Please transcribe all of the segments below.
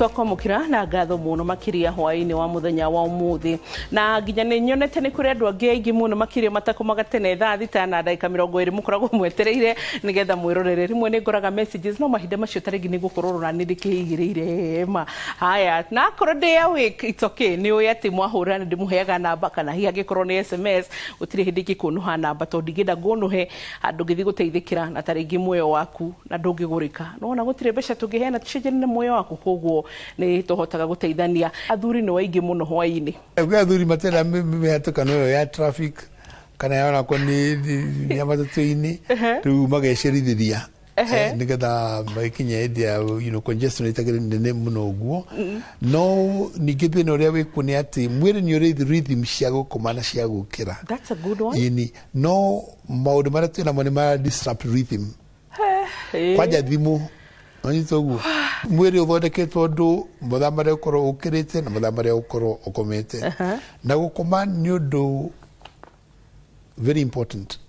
Twakwamũkĩra na ngatho mũno makĩria hwaĩ-inĩ wa mũthenya wa ũmũthĩ, na nginya nĩ nyonete nĩ kũrĩ andũ angĩ aingĩ mũno makĩria matakomaga tene thaa 6 na ndagĩka 20, mũkoragwo mwetereire nĩgetha mwĩrorere. Rĩmwe nĩ ngoraga messages, no mahinda macio ta rĩngĩ nĩ gũkorwo rora nĩ ndĩkĩigĩrĩire ma haya, na akorwo ndĩ awake, it's okay. Nĩ ũĩ atĩ mwahũra nĩ ndĩmũheaga namba, kana hihi angĩkorwo nĩ SMS, gũtirĩ hĩndĩ ingĩkũnũha namba, tondũ ndingĩenda ngũnũhe handũ ngĩthiĩ gũteithĩkĩra na ta rĩngĩ muoyo waku na ndũngĩgũrĩka. Nĩwona gũtirĩ mbeca tũngĩheana tũcenjanie na muoyo waku, koguo nĩ tũhotaga gũteithania. Athuri nĩ waingĩ mũno hwaĩ-inĩ. Kwĩ athuri matenda mĩhatũkano ĩyo ya traffic kana ya onakorwo nĩ ya matatũ-inĩ, rĩu magecerithĩria nĩgetha magĩkinya hĩndĩ ya congestion ĩtagĩrĩ nene mũno ũguo. No ningĩ thĩna ũrĩa wĩkuo nĩ atĩ mwĩrĩ nĩ ũrĩ rhythm cia gũkoma na cia gũkĩra. That's a good one. Ĩni, no maũndũ marĩa twĩnamo nĩ mara disrupt rhythm. Kwanja thimũ, wanyita ũguo, mwĩrĩ ũthondeketwo ũndũ mathaa marĩa ũkorwo ũkĩrĩte na mathaa marĩa ũkorwo ũkomete, na gũkoma nĩ ũndũ very important,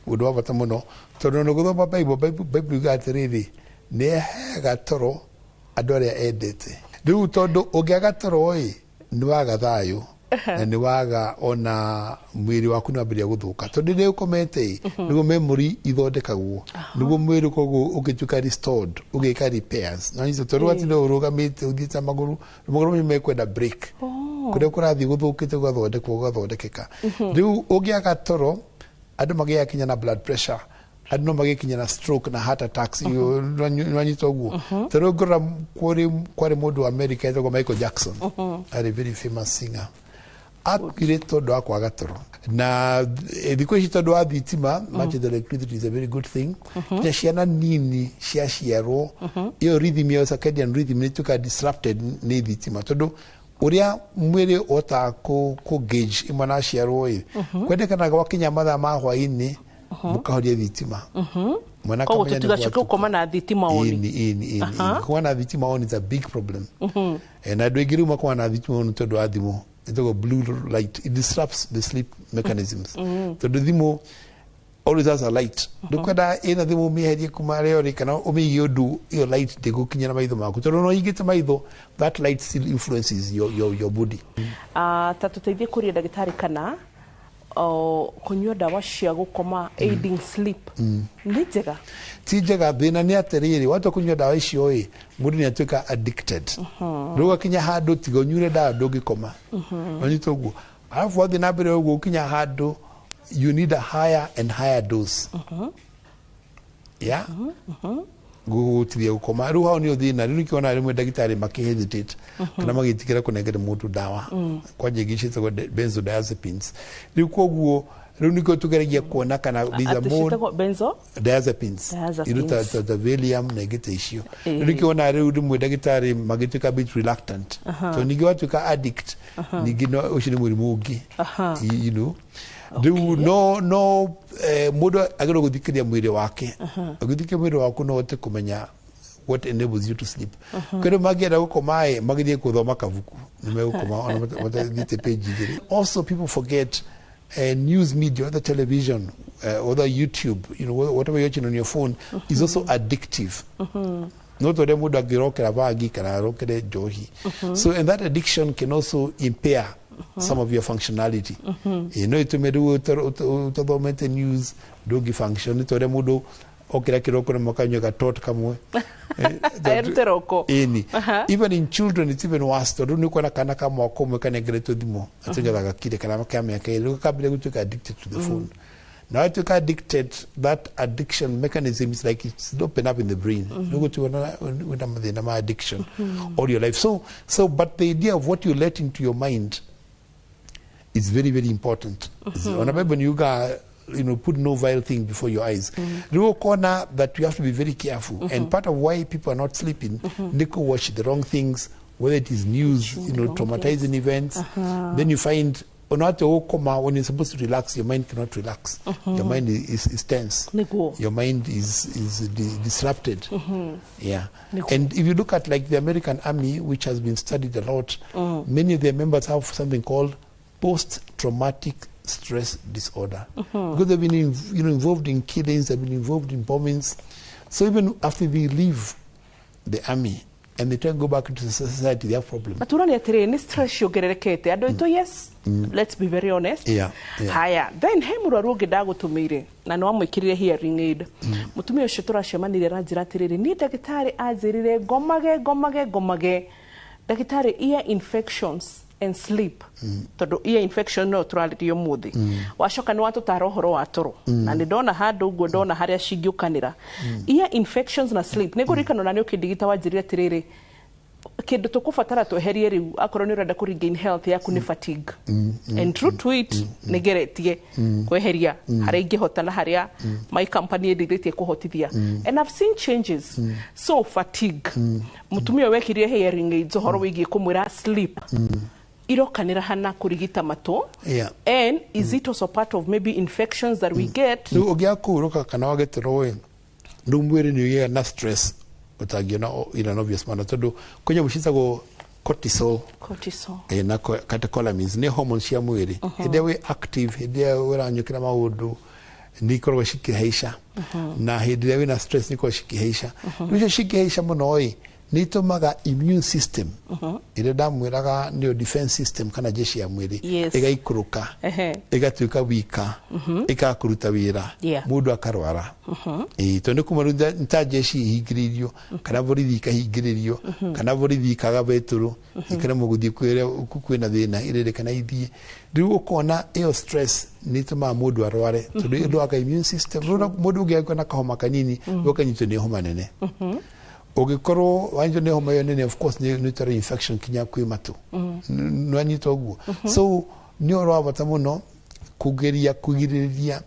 ũndũ wa bata mũno, tondũ ona gũthoma Bible yugaga atĩrĩrĩ, nĩ aheaga toro andũ arĩa endete. Rĩu tondũ ũngĩaga toro ĩ, nĩ waga thayũ na nĩ waga ona mwĩrĩ waku nĩ wambĩrĩria gũthũka, tondũ rĩrĩa ũkomete ĩ, nĩguo memory ithondekagwo, nĩguo mwĩrĩ ũkoragwo ũgĩtuĩka restored, ũgĩka repairs. Na nĩcio tondũ watinda ũrũgamĩte ũthiĩte magũrũ, magũrũ macio mekwenda break, kũrĩa kũrathiĩ gũthũkĩte gũgathondekwo, gũgathondekeka. Rĩu ũngĩaga toro, andũ magĩaga kinya na blood pressure, andũ no magĩkinya na stroke na heart attacks. Nĩwanyita ũguo? Tondũ ngorora kwarĩ mũndũ wa America etagwo Michael Jackson, arĩ very famous singer, akuire tondũ wa kwaga toro. Na thikũ ici tondũ wa thitima, much the electricity is a very good thing, nginya ciana nini ciaciarwo, ĩyo rhythm ya circadian rhythm nĩ ĩtuĩkaga disrupted nĩ thitima, tondũ ũrĩa mwĩrĩ ũhotaga kũ gauge ĩ mwana aciarwo ĩ, kwendekanaga gwakinya mathaa ma hwaĩ-inĩ mũkahoria thitima, mwana Koguo akamenya nĩ tũtigacoke gwatuka. gũkoma na thitima on. Ĩni. Gũkoma na thitima on is a big problem. Na andũ aingĩ rĩu makoma na thitima on tondũ wa thimũ ĩtagwo blue light. It disrupts the sleep mechanisms, tondũ thimũ always has a light. Ndũkwenda ĩna thimũ, ũmĩeherie kuma harĩa ũrĩ kana ũmĩige ũndũ ĩyo light ndĩgũkinyĩra maitho maku, tondũ no ũhingĩte maitho, that light still influences your body. Ah, ta tũteithie kũria ndagĩtarĩ kana o, kũnyua ndawa cia gũkoma, aiding sleep, nĩ njega? Ti njega. Thĩna nĩ atĩrĩrĩ, watua kũnyua ndawa icio ĩ, mũndũ nĩ atuĩka addicted. Rĩu ũgakinya handũ tiga ũnyuire ndawa ndũngĩkoma. Wanyita ũguo? Arabu wathiĩ na mbere ũguo, ũkinya handũ you need a higher and higher dose ya gũgũtithia gũkoma. Rĩu hau nĩyo thĩna. Rĩu nĩkĩona rĩmwe ndagĩtarĩ makĩhesitate kana magĩtigĩra kũnengera mũndũ ndawa, kwanja ingĩ ciĩtagwo benzodiazepines. Rĩu koguo rĩu nĩkĩo tũgeragia kuona kana these are Atĩ more ciĩtagwo benzo diazepines. Diazepines. Indo ta Valium na ingĩ ta icio. Rĩu nĩkĩona rĩu rĩmwe ndagĩtarĩ magĩtuĩka a bit reluctant, tondũ ningĩ watuĩka addict, ningĩ no ũcio nĩ mũrimũ ũngĩ. Rĩu no mũndũ agĩrĩirwo gũthikĩrĩria mwĩrĩ wake. Ũgĩthikĩrĩria mwĩrĩ waku, no ũhote kũmenya what enables you to sleep. Kwĩ mangĩenda gũkoma ĩ, magĩthiĩ gũthoma kabuku nĩ megũkoma ona matathiĩte page 2. Also, people forget news media, whether television, whether YouTube, whatever you're watching on your phone is also addictive. No ta ũrĩa mũndũ angĩrokera bangi kana arokere njohi. So, and that addiction can also impair some of your functionality. No ĩtũme rĩu ũtathomete news ndũngĩ function, nĩ ta ũrĩa mũndũ okĩra kĩroko na makanyua gatot kamwe. Erute roko. Ĩni. Even in children it's even worse, tondũ nĩ ũkuona kana ka mwaka ũmwe kanengeretwo thimũ atĩ nĩgetha gakire, kana ka mĩaka 2, rĩu gakambĩrĩria gũtuĩka addicted to the phone. Na watuĩka addicted, that addiction mechanism is like it's open up in the brain. Rĩu gũtirĩ wĩna mathĩna ma addiction all your life. So but the idea of what you let into your mind is very, very important. Ona Bible ni yuga, put no vile thing before your eyes. Rĩu ũkona that you have to be very careful, and part of why people are not sleeping nĩ kũ watch the wrong things, whether it is news, wrong. Traumatizing events. Then you find ona gũkoma, when you're supposed to relax, your mind cannot relax. Your mind is tense. Nĩguo. Your mind is disrupted. Yeah. Nĩguo. And if you look at like the American Army, which has been studied a lot, many of their members have something called post-traumatic stress disorder because they've been involved in killings, they've been involved in bombings. So even after they leave the army, And they try to go back into the society, they have problems. Maturani atirĩ, nĩ stress yongererekete andũ aitũ. Yes, let's be very honest. Haya, then he mũrwaru ũngĩ ndagũtũmĩire na nĩ wamwĩkĩrire hearing aid. Mũtumia ũcio tũracemanirie aranjĩra atĩrĩrĩ, niĩ ndagĩtarĩ anjĩrire ngomage, ngomage, ngomage. Ndagĩtarĩ, ear infections and sleep, tondũ ear infection no tũrarĩria ũmũthĩ. Wacoka nĩ watũtara ũhoro wa toro na nĩ ndona handũ ũguo, ndona harĩa cingĩũkanĩra, ear infections na sleep. Nĩ ngũririkana ona nĩ ũkĩndigita wanjĩrire atĩrĩrĩ, kĩndũ tũkũbatara tweherie rĩu akorwo nĩ ũrenda kũ regain health yaku nĩ fatigue. And true to it, nĩ ngeretie kweheria harĩa ingĩhota na harĩa my company ĩndeithĩtie kũhotithia, and I've seen changes. So fatigue, mũtumia ũyũ wekirire hearing aids, ũhoro wĩgiĩ kũmwĩra sleep irokanĩra hana kũrigita matũ, and is it also part of maybe infections that we get? Rĩu ũngĩaga kũhurũka kana wage toro ĩ, rĩu mwĩrĩ nĩ ũgĩaga na stress ũtangĩona in an obvious manner, tondũ kwĩ nyamũ ciĩtagwo cortisol. Cortisol. Na catecholamines, nĩ hormones cia mwĩrĩ. Hĩndĩ ĩrĩa wĩ active, hĩndĩ ĩrĩa ũranyũkĩra maũndũ, nĩ ikoragwo cikĩhaica, na hĩndĩ ĩrĩa wĩna stress nĩ ikoragwo cikĩhaica. Rĩu icio cikĩhaica mũno ĩ, nĩ itũmaga immune system ĩrĩa ndamwĩraga nĩyo defense system kana jeshi ya mwĩrĩ ĩgaikũrũka, ĩgatuĩka wika, ĩkaga kũruta wĩra, mũndũ akarwara. Ĩĩ, tondũ nĩ kuma rĩu nĩ ta jeshi ihingĩrĩirio kana borithi ikahingĩrĩrio kana borithi ikaga betũrũ, ikaremwo gũthiĩ kwĩrĩa kwĩna thĩna ĩrĩrĩ kana ithiĩ. Rĩu ũkona ĩyo stress nĩ ĩtũmaga mũndũ arware, tondũ ĩndwaga immune system. Rĩu mũndũ ũngĩ angĩkorwo na kahoma kanini, ũkanyitwo nĩ homa nene, ũngĩkorwo wanyitwo nĩ homa ĩyo nene, of course nĩ ũtwara infection kinya kwĩ matũ. Nĩ wanyita ũguo. So nĩ ũhoro wa bata mũno kũgeria kũgirĩrĩria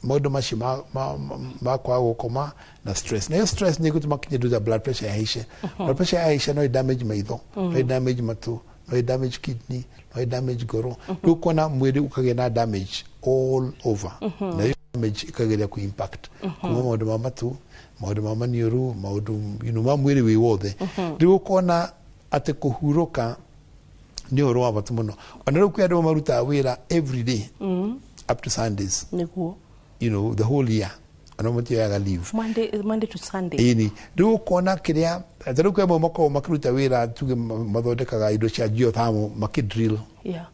maũndũ macio ma kwaga gũkoma na stress. Na ĩyo stress nĩ ĩgũtũma kinya indo ta blood pressure yahaice. Blood pressure yahaica no ĩ-damage maitho, no ĩ-damage matũ, no ĩ-damage kidney, no ĩ-damage ngoro. Rĩu ũkona mwĩrĩ ũkagĩa na damage all over, na ĩyo damage ĩkageria kũ impact kuma maũndũ ma matũ, maũndũ ma maniũrũ, maũndũ ma mwĩrĩ wĩ wothe. Rĩu ũkona atĩ kũhurũka nĩ ũhoro wa bata mũno. Ona rĩu kwĩ andũ marutaga wĩra every day up to Sundays, the whole year, ona matioyaga leave. Monday to Sunday. Ĩni, rĩu ũkona kĩrĩa ta rĩu kwĩ amwe makoragwo makĩruta wĩra, tuge mathondekaga indo cia geothermal, makĩdrill,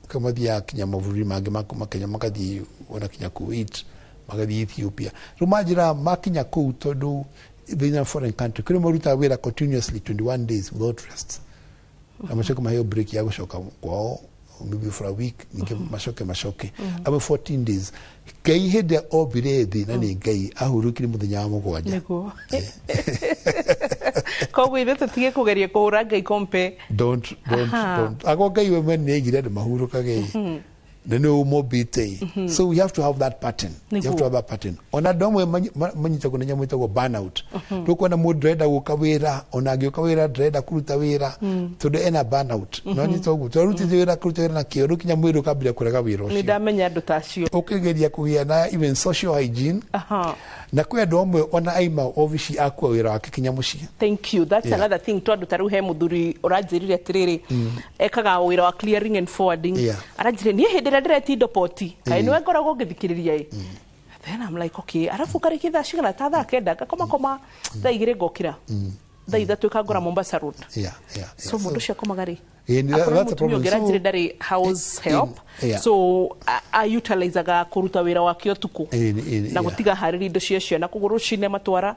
kama mathiaga kinya mabũrũri mangĩ makenya, makathiĩ ona kinya Kuwait, magathiĩ Ethiopia. Rĩu manjĩra makinya kũu, tondũ thĩinĩ wa foreign country kũrĩ marutaga wĩra continuously 21 days without rest, na macoke maheo break ya gũcoka kwao maybe for a week, ningĩ macoke amwe 14 days. Ngai hĩndĩ ĩrĩa ombire thĩ, na nĩ Ngai ahurũkire mũthenya wa mũgwanja. Nĩguo, koguo ithuĩ tũtige kũgeria kũhũra Ngai kompe. Don't, don't. Don't. Ago Ngai we mwene nĩaigire andũ mahurũkage, na nĩ ũmombĩte. So we have to have that pattern. You have to have that pattern. Ona andũ amwe manyitagwo nĩ nyamũ ĩtagwo burnout. Rĩu kuona mũndũ ndĩrenda gũka wĩra, ona angĩũka wĩra ndĩrenda kũruta wĩra, tondũ ena burnout. No nyita ũguo, tondũ arutĩte wĩra, kũruta wĩra na kĩo, rĩu kinya mwĩrĩ ũkambĩrĩria kũrega wĩra Nĩ ũcio. ndamenya andũ ta acio. Ũkĩgeria kũgĩa na even social hygiene. Na kwĩ andũ amwe ona aima obici akua wĩra wake kinya mũciĩ. Thank you, that's another thing. Tondũ ta rĩu he mũthuri ũranjĩrire atĩrĩrĩ, ekaga wĩra wa clearing and forwarding. Aranjĩrire, niĩ hĩndĩ ĩrĩa ndĩretia indo poti, kaĩ nĩwe ngoragwo ngĩthikĩrĩria ĩ. Then I'm like, okay, arabu karĩkia thaa cigana? Ta thaa 9, ngakoma koma thaa 2, ngokĩra thaa 3, ĩkangora Mombasa Road. So mũndũ ũcio akomaga rĩ? Akorwo That's a mũtumia problem. ũngĩ aranjĩrire ndarĩ house help, so a-utilizaga kũruta wĩra wake ũtukũ na gũtiga harĩria indo cia ciana, koguo rũcinĩ matwara,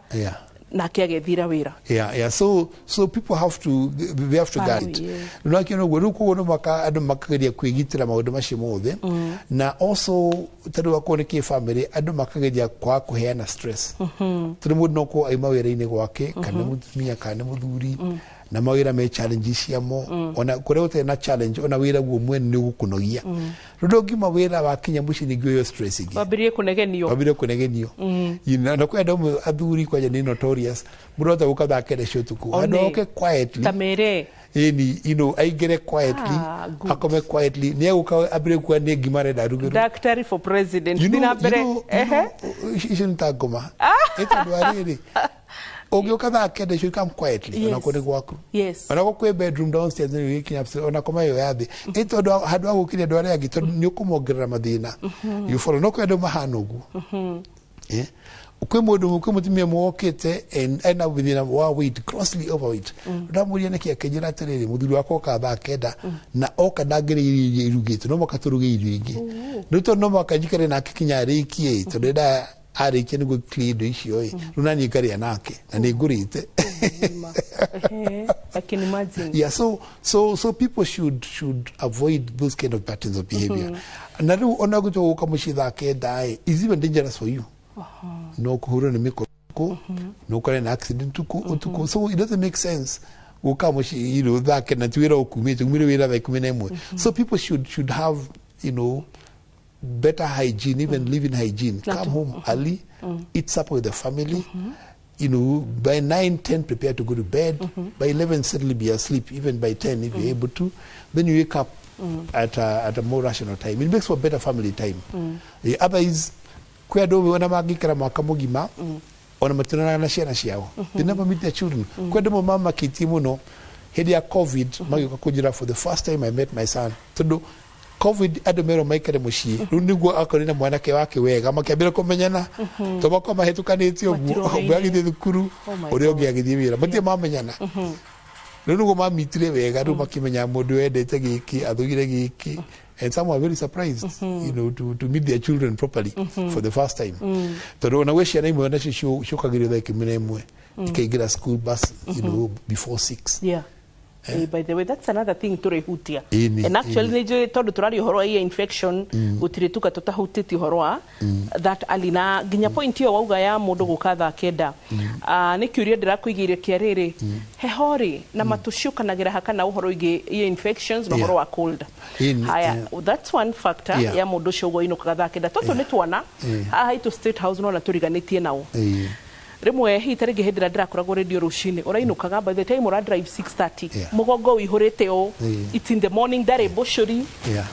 nake agethira wĩra. Yeah. So people have to, they have to guide. No akĩona ũguo rĩu, koguo no maka andũ makageria kwĩgitĩra maũndũ macio mothe. Na also ta rĩu akorwo nĩ kĩ family, andũ makageria kwaga kũheana stress, tondũ mũndũ no korwo aima wĩra-inĩ gwake, kana nĩ mũtumia kana nĩ mũthuri, na mawĩra me challenges ciamo. Ona kũrĩa gũtarĩ na challenge, ona wĩra guo mwene nĩ ũgũkũnogia. Rĩu ndũngiuma wĩra wakinya mũciĩ ningĩ ũyũ stress ĩngĩ. Wambĩrĩrie kũnegenio. Wambire kũnegenio. Na kwĩ andũ amwe athuri kwanja nĩ notorious, mũndũ ahota gũka thaa 9 cia ũtukũ, One. handũ oke quietly, Ta mere. ĩni, aingĩre quietly, Ah, good. akome quietly, nĩ egũka ambire kuga nĩ ngima arenda arugĩrwo. Daktari for president. You Thiĩ na know, mbere. Icio nĩ ta ngoma. Ĩ tondũ wa rĩrĩ, ũngĩũka thaa 9 icio, come quietly, ona kũrĩ gwaku, ona kwĩ bedroom downstairs, nĩ gĩkinya upstairs, ona koma ĩyo ya thĩ, ĩ tondũ handũ ha gũkĩria andũ arĩa angĩ, tondũ nĩ ũkũmongerera mathĩna. You follow? No kwĩ andũ mahana ũguo. Kwĩ mũndũ, kwĩ mũtumia mwokĩte ena thĩna wa weight, grossly overweight. Ndamũria nĩkĩ, akĩnjĩra atĩrĩrĩ, mũthuri wakwa oka thaa 9 na oka ndangĩrĩa irio iria irugĩtwo, no mũhaka tũruge irio ingĩ. Rĩu tondũ no mũhaka njikare nake kinya arĩkie, tondũ enda arĩkie nĩguo clear indo icio ĩ, rĩu naniĩ ngarĩa nake na nĩ ngũrĩte. I can imagine. Yeah, so people should avoid those kind of patterns of behavior. Na rĩu ona gũtua gũka mũciĩ thaa 9 ĩ, is even dangerous for you. No kũhũrwo nĩ mĩkoko, no ũkore na accident ũtukũ. So it doesn't make sense gũka mũciĩ 9:00 ti wĩra ũkumĩte, umire wĩra thaa 11. So people should have better hygiene, even living hygiene. Come home early, eat supper with the family. By 9, 10, prepare to go to bed. By 11, certainly be asleep, even by 10 if you're able to. Then you wake up at a more rational time. It makes for better family time. The other is, kwĩ andũ ona mangĩikara mwaka mũgima ona mationanaga na ciana ciao. They never meet their children. Kwĩ andũ mamakĩtie mũno hĩndĩ ya COVID magĩũka kũnjĩra, "For the first time I met my son," tondũ COVID andũ merwo maikare mũciĩ, rĩu nĩguo akorire na mwanake wake wega, makĩambĩra kũmenyana, to makorwo mahĩtũkanĩtie ũguo. Matiroraine. Ũmwe agĩthiĩ thukuru, Oh my ũrĩa ũngĩ agĩthiĩ wĩra, matirĩ mamenyana. Rĩu nĩguo mamitire wega, rĩu makĩmenya mũndũ wendete gĩkĩ, athũire gĩkĩ, and some were very surprised to meet their children properly for the first time, tondũ ona gwĩ ciana imwe nacio ciũkagĩrio thaa 11, ikaingĩra school bus before 6. Yeah. Eh, by the way, that's another thing tũrĩhutia. Ĩni, And actually nĩ njũĩ tondũ tũraria ũhoro wa ear infection, gũtirĩ tuka tũtahutĩtie ũhoro wa that early, na nginya point ĩyo wauga ya mũndũ gũka thaa 9. Ah, nĩ kĩũria ndĩrakũigĩire kĩa rĩrĩ, heho rĩ na matũ ciũkanagĩra ha, kana ũhoro wĩgiĩ ear infections na ũhoro wa cold? Ĩni, Haya, that's one factor ya mũndũ ũcio ũguo inũkaga thaa 9, tondũ nĩ twana haha haitũ State House nona tũriganĩtie nao. Rĩmwe hihi ta rĩngĩ hĩndĩ ĩrĩa ndĩrakoragwo radio rũcinĩ, ũrainũkaga by the time ũra drive 6:30, mũgongo ũihũrĩte ũũ. It's in the morning, ndarĩ mbũcũri,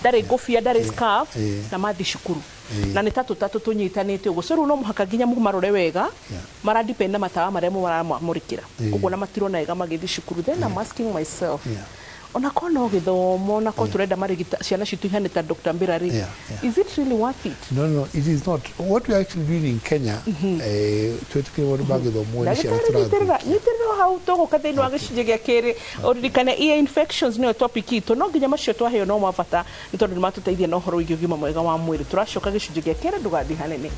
ndarĩ ngũbia, ndarĩ scarf, na mathi cukuru na nĩ tatũ tatũ tũnyitanĩte ũguo. So rĩu no mũhaka nginya mũmarore wega. Maradepend na matawa marĩa mũramamũrĩkĩra ũguo, na matirona wega magĩthiĩ cukuru. Then I'm asking myself, onakorwo no gĩthomo, onakorwo tũrenda marigita ciana citũ ihane ta Dr. Mbira rĩ, is it really worth it? No, it is not. What we are actually doing in Kenya, twĩtĩkĩre maũndũ ma gĩthomo nĩ ciana Ndagĩtarĩ, nyitĩrĩra. tũrathũkia. Nyitĩrĩra hau, tũgũka thĩinĩ wa gĩcunjĩ gĩa kerĩ. Ũririkane ear infections nĩyo topic itũ, no nginya macio twaheo no ma bata, nĩ tondũ nĩ matũteithia na ũhoro wĩgiĩ ũgima mwega wa mwĩrĩ. Tũracoka gĩcunjĩ gĩa kerĩ, ndũgathiĩ hanene.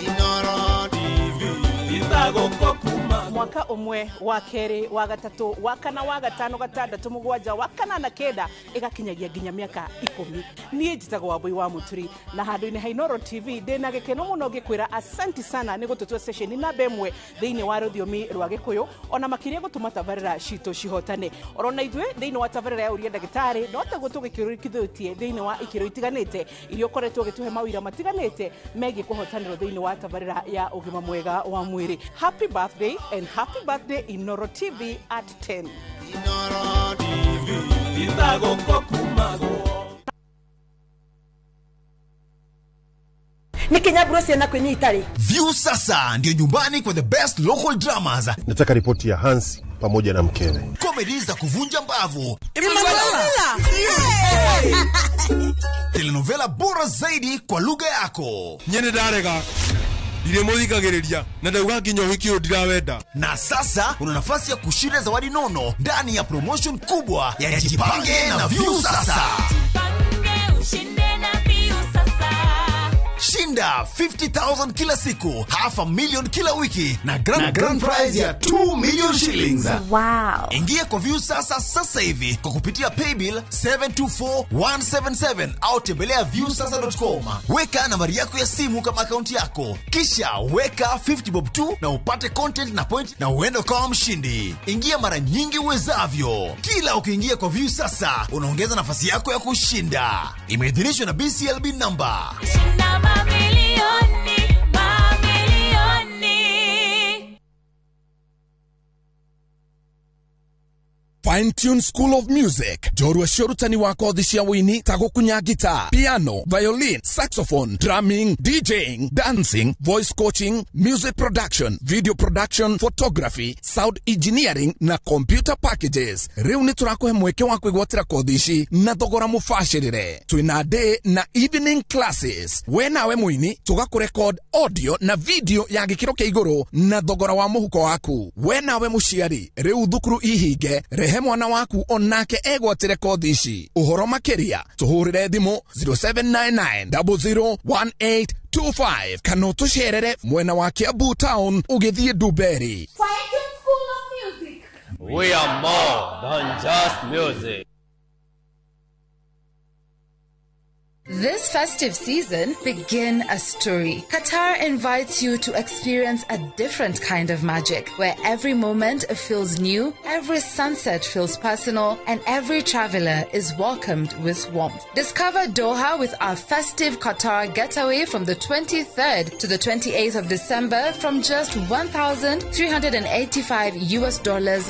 Inoro TV itagũkũ kuma Mwaka ũmwe, wa kerĩ, wa gatatũ, wa kana, wa gatano, gatandatũ, mũgwanja, wa kanana, kenda, ĩgakinyagia nginya mĩaka 10. Niĩ njĩtagwo Wambui wa Mũturi, na handũ-inĩ ha Inoro TV ndĩna gĩkeno mũno ngĩkwĩra asanti sana nĩ gũtũtua ceceni namba ĩmwe thĩinĩ wa rũthiomi rwa Gĩkũyũ, ona makĩria gũtũma tabarĩra citũ cihotane. Orona ithuĩ thĩinĩ wa tabarĩra ya Ũria Ndagĩtarĩ, no taguo tũgĩkĩrũkithĩtie thĩinĩ wa ikĩro itiganĩte iria ũkoretwo ũgĩtũhe mawĩra matiganĩte megiĩ kũhotanĩrwo thĩinĩ wa tabarĩra ya ũgima mwega wa mwĩrĩ. Happy birthday and happy birthday, Inoro TV at 10. Inoro TV itagũkũ kumagwo. Nä kä nyamburo ciana kwä itarä. View sasa ndio nyumbani kwa the best local dramas, Nataka ripoti ya Hansi pamoja na mkewe. Comedy za kuvunja mbavu, telenovela bora zaidi kwa lugha yako. Nyene ndarega, ndirĩ mũthikagĩrĩria na ndauga nginya ũhiki ũyũ ndirawenda. Na sasa una nafasi ya kushinda zawadi nono ndani ya promotion kubwa ya Jipange na View Sasa. Jipange ushinde na View Sasa. Shinda 50,000 kila siku, half a million kila wiki na grand prize ya 2 million shillings. Wow. Ingia kwa View Sasa sasa hivi kwa kupitia paybill 724177 au tembelea viewsasa.com. Weka nambari yako ya simu kama akaunti yako, kisha weka 50 bob tu na upate content na point na uende ukawa mshindi. Ingia mara nyingi uwezavyo. Kila ukiingia kwa View Sasa unaongeza nafasi yako ya kushinda. Imeidhinishwa na BCLB number Shinda mamilioni, mamilioni. Fine Tune School of Music, njorua cia ũrutani wa kothi cia wũini ta gũkunya guitar, piano, violin, saxophone, drumming, DJing, dancing, voice coaching, music production, video production, photography, sound engineering na computer packages. Rĩu nĩ tũrakũhe mweke wa kwĩgwatĩra kothi ici na thogora mũbacĩrĩre. Twĩna day na evening classes. We nawe mũini tũgakũrecord audio na video ya gĩkĩro kĩa igũrũ na thogora wa mũhuko waku. We nawe mũciari, rĩu thukuru ihinge, rehe mwana waku onake egwatĩre kothi ici. Ũhoro makĩria tũhũrĩre thimũ 0799 001825 kana ũtũcerere mwena wa Kiambu town ũgĩthiĩ Ndumberi. Fine School of Music. We are more than just music. This festive season, begin a story. Qatar invites you to experience a different kind of magic, where every moment feels new, every sunset feels personal, and every traveler is welcomed with warmth. Discover Doha with our festive Qatar getaway from the 23rd to the 28th of December from just $1,385 US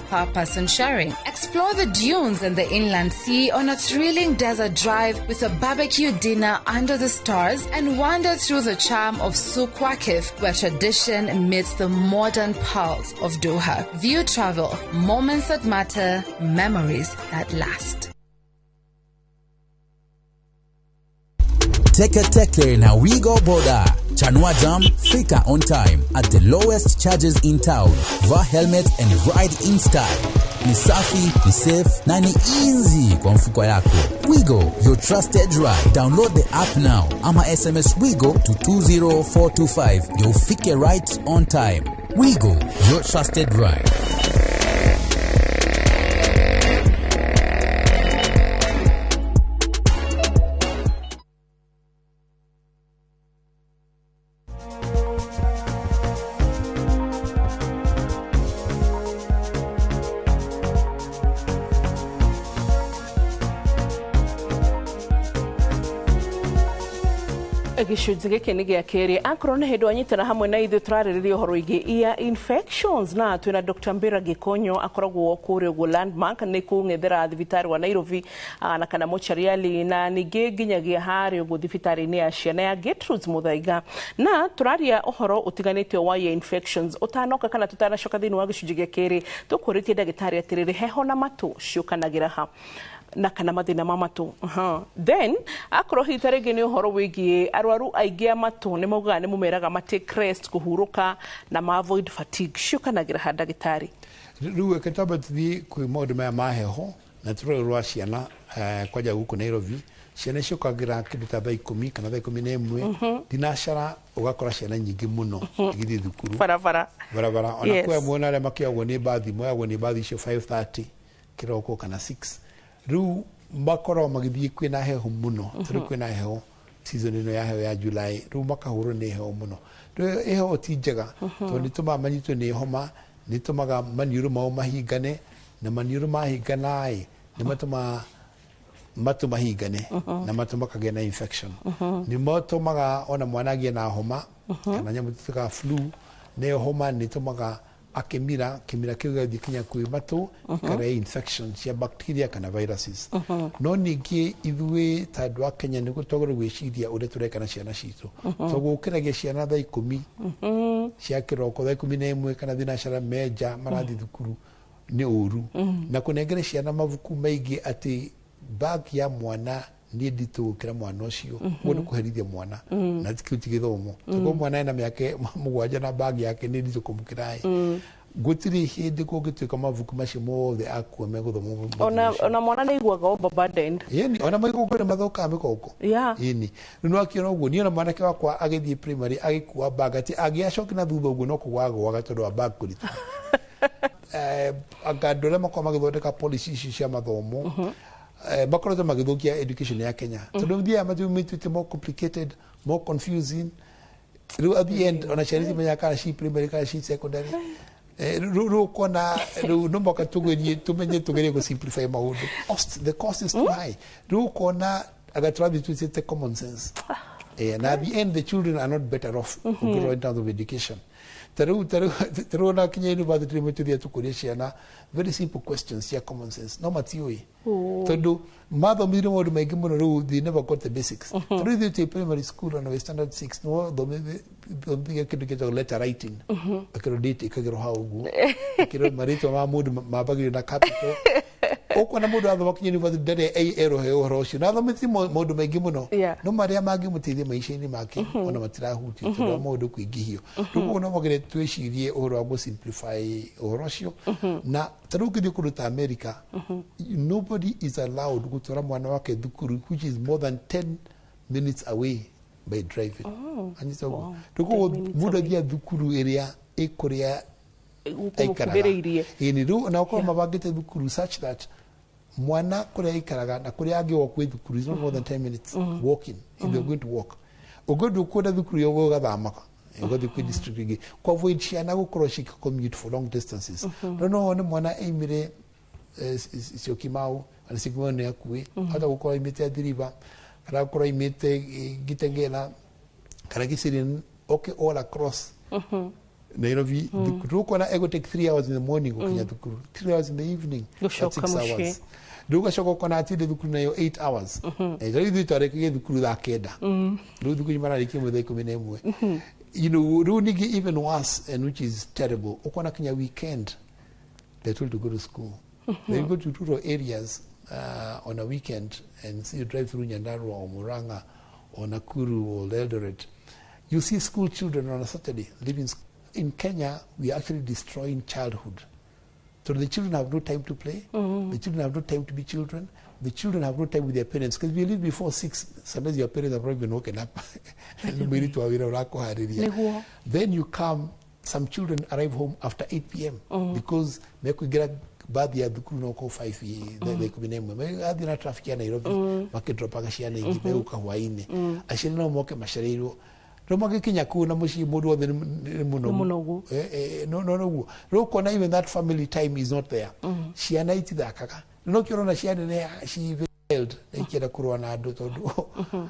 per person sharing. Explore the dunes and the inland sea on a thrilling desert drive with a barbecue dinner under the stars and wander through the charm of Souq Waqif, where tradition meets the modern pulse of Doha. View travel, moments that matter, memories that last. Teke Teke na Wigo Boda. Chanua Jam, fika on time at the lowest charges in town. Vaa helmet and ride in style. Ni safi, ni safe na ni easy kwa mfuko yako. Wigo, your trusted ride. Download the app now ama SMS Wigo to 20425 ndio ufike right on time. Wigo, your trusted ride. Gĩcunjĩ gĩkĩ nĩ gĩa kerĩ. Akorwo nĩ hĩndĩ wanyitana hamwe na ithuĩ, tũrarĩrĩria ũhoro wĩgiĩ ear infections na twĩna Dr. Mbira Gĩkonyo, akoragwo kũrĩa ũguo Landmark, nĩ kũng'ethera thibitarĩ wa Nairobi na kana Mochariali, na ningĩ nginyagia harĩa ũguo thibitarĩ-inĩ ya ciana ya Gertrudes Muthaiga, na tũraria ũhoro ũtiganĩte wa ear infections. Ũtanoka kana tũtanacoka thĩinĩ wa gĩcunjĩ gĩa kerĩ, tũkũrĩtie ndagĩtarĩ atĩrĩrĩ, heho na matũ ciũkanagĩra ha na kana mathĩna ma matũ? Then akorwo hihi ta rĩngĩ nĩ ũhoro wĩgiĩ arwaru aingĩ a matũ, nĩ maugaga nĩ mũmeraga ma take rest, kũhurũka na ma avoid fatigue, ciũkanagĩra ha, ndagĩtarĩ? Rĩu reke twambe tũthiĩ kwĩ maũndũ maya ma heho na tũrore rwa ciana. Kwanja gũkũ Nairobi ciana ciũkagĩra kĩndũ ta thaa 10 kana thaa 11 thinacara, ũgakora ciana nyingĩ mũno igĩthiĩ thukuru barabara. Barabara ona kwĩ amwe ona arĩa makĩoyagwo nĩ mbathi, moyagwo nĩ mbathi icio 5:30 kĩroko kana 6. Rĩu makoragwo magĩthiĩ kwĩna heho mũno, tondũ kwĩna heho season ĩno ya heho ya July. Rĩu makahũrwo nĩ heho mũno. Rĩu heho ti njega, tondũ nĩ tũmaga manyitwo nĩ homa, nĩ tũmaga maniũrũ mao mahingane, na maniũrũ mahingana ĩ nĩ matũmaga matũ mahingane na matũ makagĩa na infection. Nĩ matũmaga ona mwana agĩe na homa kana nyamũ tuĩkaga flu, nayo homa nĩ tũmaga akĩmira, kĩmira kĩu gĩgathiĩ kinya kwĩ matũ, ikarehe infection cia bacteria kana viruses. No ningĩ ithuĩ ta andũ a Kenya nĩ twagĩrĩirwo gwĩciria ũrĩa tũreka na ciana citũ, to gũkĩragia ciana thaa 10 cia kĩroko, thaa 11 kana thinacara menja marathiĩ thukuru nĩ ũru, na kũnengere ciana mabuku maingĩ atĩ bag ya mwana nĩ nditũ gũkĩra mwana ũcio. Ũguo nĩ kũherithia mwana, na kĩu ti gĩthomo, tondũ mwana ena mĩaka 7 na bag yake nĩ nditũ kũmũkĩra ĩ, gũtirĩ hĩndĩ kũngĩtuĩka mabuku macio mothe akua megũthoma. Ona mwana nĩ aiguaga overburdened. Yeni ona mĩgongo nĩ mathũkaga mĩgongo. Ĩni rĩu nĩwakiona ũguo, niĩ ona mwanake wakwa agĩthiĩ primary agĩkua bag atĩ angĩacoki na thutha ũguo no kũgwagwaga tondũ wa bag kũritũha. Anga andũ arĩa makoragwo magĩthondeka policy ici cia mathomo makoretwo magĩthũkia education ya Kenya, tondũ thiaga mathumitĩte more complicated, more confusing. Rĩu at the end ona ciana itimenyaga kana ci primary kana ci secondary. Rĩu ũkona rĩu no mũhaka tũgerie tũmenye, tũgerie gũ simplify maũndũ. The cost is too high. Rĩu ũkona anga tũrathiĩ twĩtĩte common sense. Na at the end the children are not better off ũngĩrora in terms of education. Tarĩu ona kinya university rĩmwe tũthiĩ tũkũria ciana very simple questions cia common sense, no matiũĩ tondũ mathomire maũndũ maingĩ mũno. Rĩu they never got the basics. Tondũ ithuĩ twĩ primary school, ona wĩ standard 6, nĩwathomithia kĩndũ kĩtagwo letter writing, ĩkĩrwo date, ĩkagĩrwo hau ũguo, ĩkĩrwo marĩtwa ma mũndũ mambagĩrio na capital. Ũkuona mũndũ athoma kinya university ndarĩ erohe ũhoro ũcio, na athomete maũndũ maingĩ mũno, no marĩa mangĩmũteithia maica-inĩ make ona matirahutio tondũ wa maũndũ kũingĩhio. Rĩu koguo no magere twĩcirie ũhoro wa gũ-simplify ũhoro ũcio. Na ta rĩu ũngĩthiĩ kũndũ ta America, nobody is allowed gũtwara mwana wake thukuru which is more than 10 minutes away by driving. Anyita ũguo? Rĩu koguo 10 minutes mũndũ away. athiaga thukuru ĩrĩa ĩkũrĩa aikaraga. Gũkũmũkuhĩrĩirie. Ĩni, rĩu ona ũkorwo mabangĩte thukuru such that mwana kũrĩa aikaraga na kũrĩa angĩgwo kwĩ thukuru is not more than 10 minutes walking, if they're going to walk. Ũngĩenda ũkwenda thukuru ĩyo, ũgathama ũgathiĩ kwĩ district ĩngĩ ku avoid ciana gũkorwo cika commute for long distances. No wone mwana aimire Syokimau, ona Syokimau nĩ hakuhĩ, hata gũkorwo aimĩte Athi River kana gũkorwo aimĩte Gitengela kana Kiserian, okay, all across Nairobi. Thukuru ũkona ego take 3 hours in the morning gũkinya thukuru, 3 hours in the evening, that's Gũcoka 6 mũciĩ. hours. Rĩu ũgacoka ũkona atinde thukuru nayo 8 hours. Rĩu ithuĩ twarĩkagia thukuru thaa 9, rĩu thukuru mararĩkia mũthenya 11. Rĩu ningĩ even worse, and which is terrible, ũkona kinya weekend they're told to go to school. They go to rural areas on a weekend and see, you drive through Nyandarua or Murang'a or Nakuru or Eldoret, you see school children on a Saturday leaving school. In Kenya, we are actually destroying childhood. So the children have no time to play. The children have no time to be children. The children have no time with their parents. Because we leave before 6. Sometimes your parents have probably been woken up. Mwĩrĩ wa wĩra ũrakũharĩria. Nĩguo. Then you come, some children arrive home after 8 p.m. because mekuingira bathi ya thukuru no ko 5, thaa 11, athiĩ na traffic ya Nairobi, makĩdropaga ciana ingĩ, megũka hwainĩ, aciari no moke macereirwo, rĩu magĩkinya kũu na mũciĩ mũndũ wothe nĩ mũnogu. Nĩ mũnogu. No noguo rĩu ũkona even that family time is not there. Ciana itithakaga, no kĩo ũrona ciana nĩ ci wild na ikĩenda kũrũa na andũ tondũ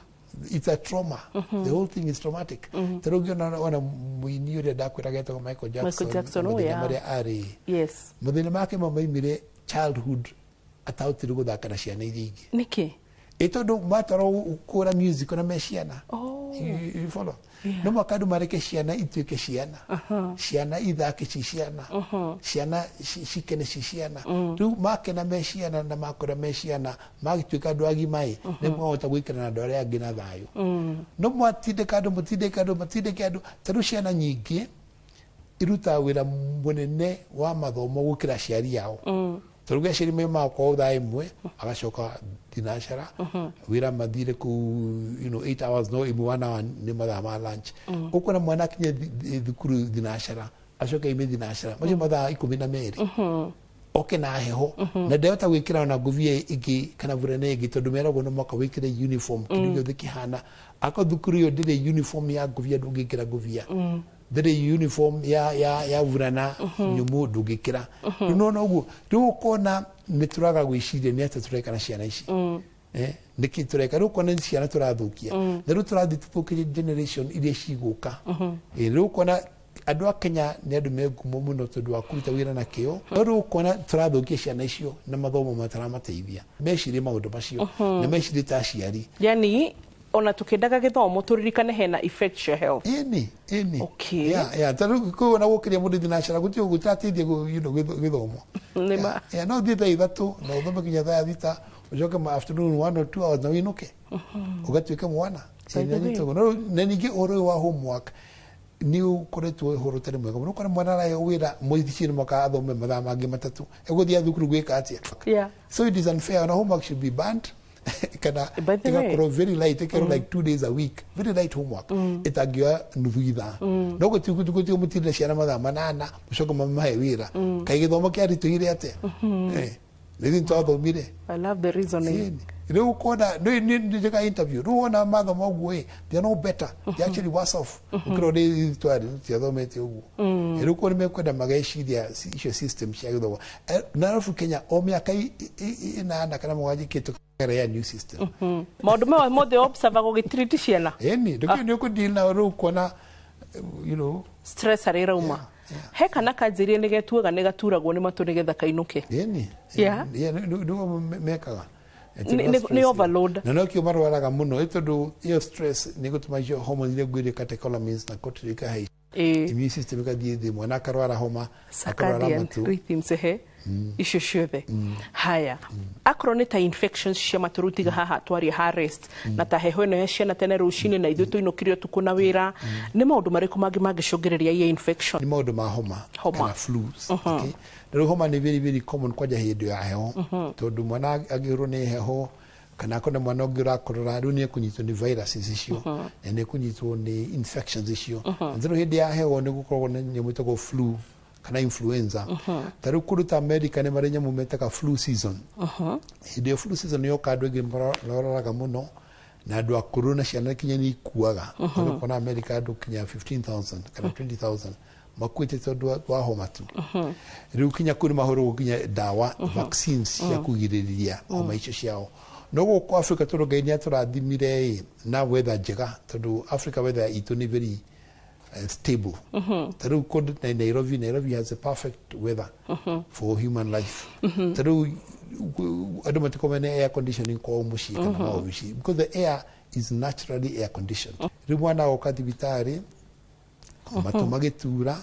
it's a trauma. The whole thing is traumatic. Ta rĩu ũngĩona ona mũini ũrĩa ndakwĩraga etagwo Michael Jackson, Michael Jackson, oh, mathĩna yeah. marĩa arĩ, mathĩna make ma maimire childhood, atahotire gũthaka na ciana iria ingĩ. Nĩkĩ? Ĩ tondũ matwarwo kũra music ona me ciana. You follow? No mũhaka andũ mareke ciana ituĩke ciana, ciana ithake ci ciana, ciana cikene ci ciana. Rĩu makena me ciana na makũra me ciana, magĩtuĩka andũ agima ĩ, nĩ mwahota gũikara na andũ arĩa angĩ na thayũ. No mwatindĩka andũ, mũtindĩke andũ, matindĩke andũ. Ta rĩu ciana nyingĩ irutaga wĩra mũnene wa mathomo gũkĩra aciari ao. Tondũ aciari me makorwo thaa 1 agacoka thinacara wĩra, mathire kũu 8 hours, no ĩmwe 1 hour nĩ mathaa ma lunch. Ũkona mwana akinye thukuru thinacara, acoke aime thinacara, macio mathaa 12, oke na heho na ndahota gwĩkĩra ona ngũbia ĩngĩ kana burana ĩngĩ, tondũ meragwo no mwaka wĩkĩre uniform, kĩndũ gĩothe kĩhana. Akorwo thukuru ĩyo ndĩrĩ uniform ya ngũbia, ndũngĩkĩra ngũbia. Ndĩrĩ uniform ya burana nyũmũ, ndũngĩkĩra. Rĩu nona ũguo, rĩu ũkona nĩ tũraga gwĩciria nĩ atĩa tũreka na ciana ici. Nĩkĩ tũreka? Rĩu ũkona nĩ ciana tũrathũkia, na rĩu tũrathiĩ tũthũkĩrie generation iria cigũka. Rĩu ũkona andũ a Kenya nĩ andũ me ngumo mũno tondũ wa kũruta wĩra na kĩo, no rĩu ũkona tũrathũkia ciana icio na mathomo mataramateithia. Mecirie maũndũ macio na mecirie ta aciari. Yani ona tukiendaga gĩthomo, tũririkane hena effect cia health. Ĩni. Okay. Yeah, ta rĩu kwĩ ona gũkĩria mũndũ thinacara gũtirĩ gũtirateithia gĩthomo. Nĩ ma. Yeah, no ũthiĩ thaa 3 na ũthome nginya thaa 6, ũcoke ma afternoon 1 or 2 hours na wĩinũke ũgatuĩka mwana. By the way. Ĩĩ, na ningĩ ũhoro ũyũ wa homework nĩ ũkoretwo ũhoro ũtarĩ mwega mũno. Ũkona mwana araheo wĩra mũciĩ, nĩ mwaka athome mathaa mangĩ 3, egũthiĩ thukuru gwĩka atĩa? So it is unfair, na homework should be banned kana By the way. ĩgakorwo very light, ĩkerwo like 2 days a week, very light homework ĩtangĩoya nuthu ithaa. No gũtigũ mũtindĩre ciana mathaa 8, mũcoke mamahe wĩra, kaĩ gĩthomo kĩaritũhire atĩa? Nĩ ithuĩ twathomire. I love the reasoning. Rĩu ũkona nĩ njĩka interview, rĩu wona mathomo ũguo ĩ, they are no better, they are actually worse off gũkĩra ũrĩa ithuĩ twarĩ tiathomete ũguo. Rĩu korwo nĩ mekwenda mageciria icio system cia gĩthomo. Na arabu Kenya o mĩaka 8 kana 7 ĩkĩtwo ya new system. Maũndũ maya mothe observe gũgĩtiriti ciana. Ĩni, ndũkĩ nĩ ũkũdeal na rĩu kuona Stress harĩa ĩrauma. He kana kanjĩrie nĩ getuaga nĩ gaturagwo nĩ matũ nĩgetha kainũke. Ĩni. Yeah. Nĩguo mekaga. Nĩ overload. Na nokĩo marwaraga mũno, ĩ tondũ ĩyo stress nĩ gũtũma icio hormones iria ngwĩrire, catecholamines na cortisol, ikahaica, immune system ĩgathiĩ thĩ, mwana akarwara homa, akarwara Circadian matũ. rhythms, he icio ciothe. Haya, akorwo nĩ ta infections cia matũ rĩu, tiga haha twaria ha rest na ta heho ĩno ya ciana tene rũcinĩ na ithuĩ tũinũkire ũtukũ na wĩra, nĩ maũndũ marĩkũ mangĩ mangĩcũngĩrĩria iya infection? Nĩ maũndũ ma homa. Homa. Kana flus, okay? Na rĩu homa nĩ very very common kwanja hĩndĩ ya heho, tondũ mwana angĩhũrwo nĩ heho kana akorwo nĩ mwana ũngĩ ũrakorora, rĩu nĩ ekũnyitwo nĩ viruses icio na nĩ ekũnyitwo nĩ infections icio. Na tondũ hĩndĩ ya heho nĩ gũkoragwo na nyamũ ĩtagwo flu kana influenza. Ta rĩu kũndũ ta America nĩ marĩ nyamũ metaga flu season. Hĩndĩ ĩyo flu season yoka, andũ aingĩ marwaraga mũno na andũ akũrũ na ciana kinya nĩ ikuaga. Ũkona America andũ kinya 15,000 kana 20,000 makuĩte tondũ wa homa tu. Rĩu kinya kũu nĩ mahũragwo kinya ndawa, vaccines cia kũgirĩrĩria homa icio ciao. No gũkũ Africa, tondũ Ngai nĩ atũrathimire ĩ na weather njega, tondũ Africa weather itũ nĩ very stable. Ta rĩu kũndũ na Nairobi, Nairobi has a perfect weather for human life. Ta rĩu andũ matikoragwo mena air conditioning kwao mũciĩ kana maobici, because the air is naturally air conditioned. Rĩu mwana agoka thibitarĩ matũ magĩtura,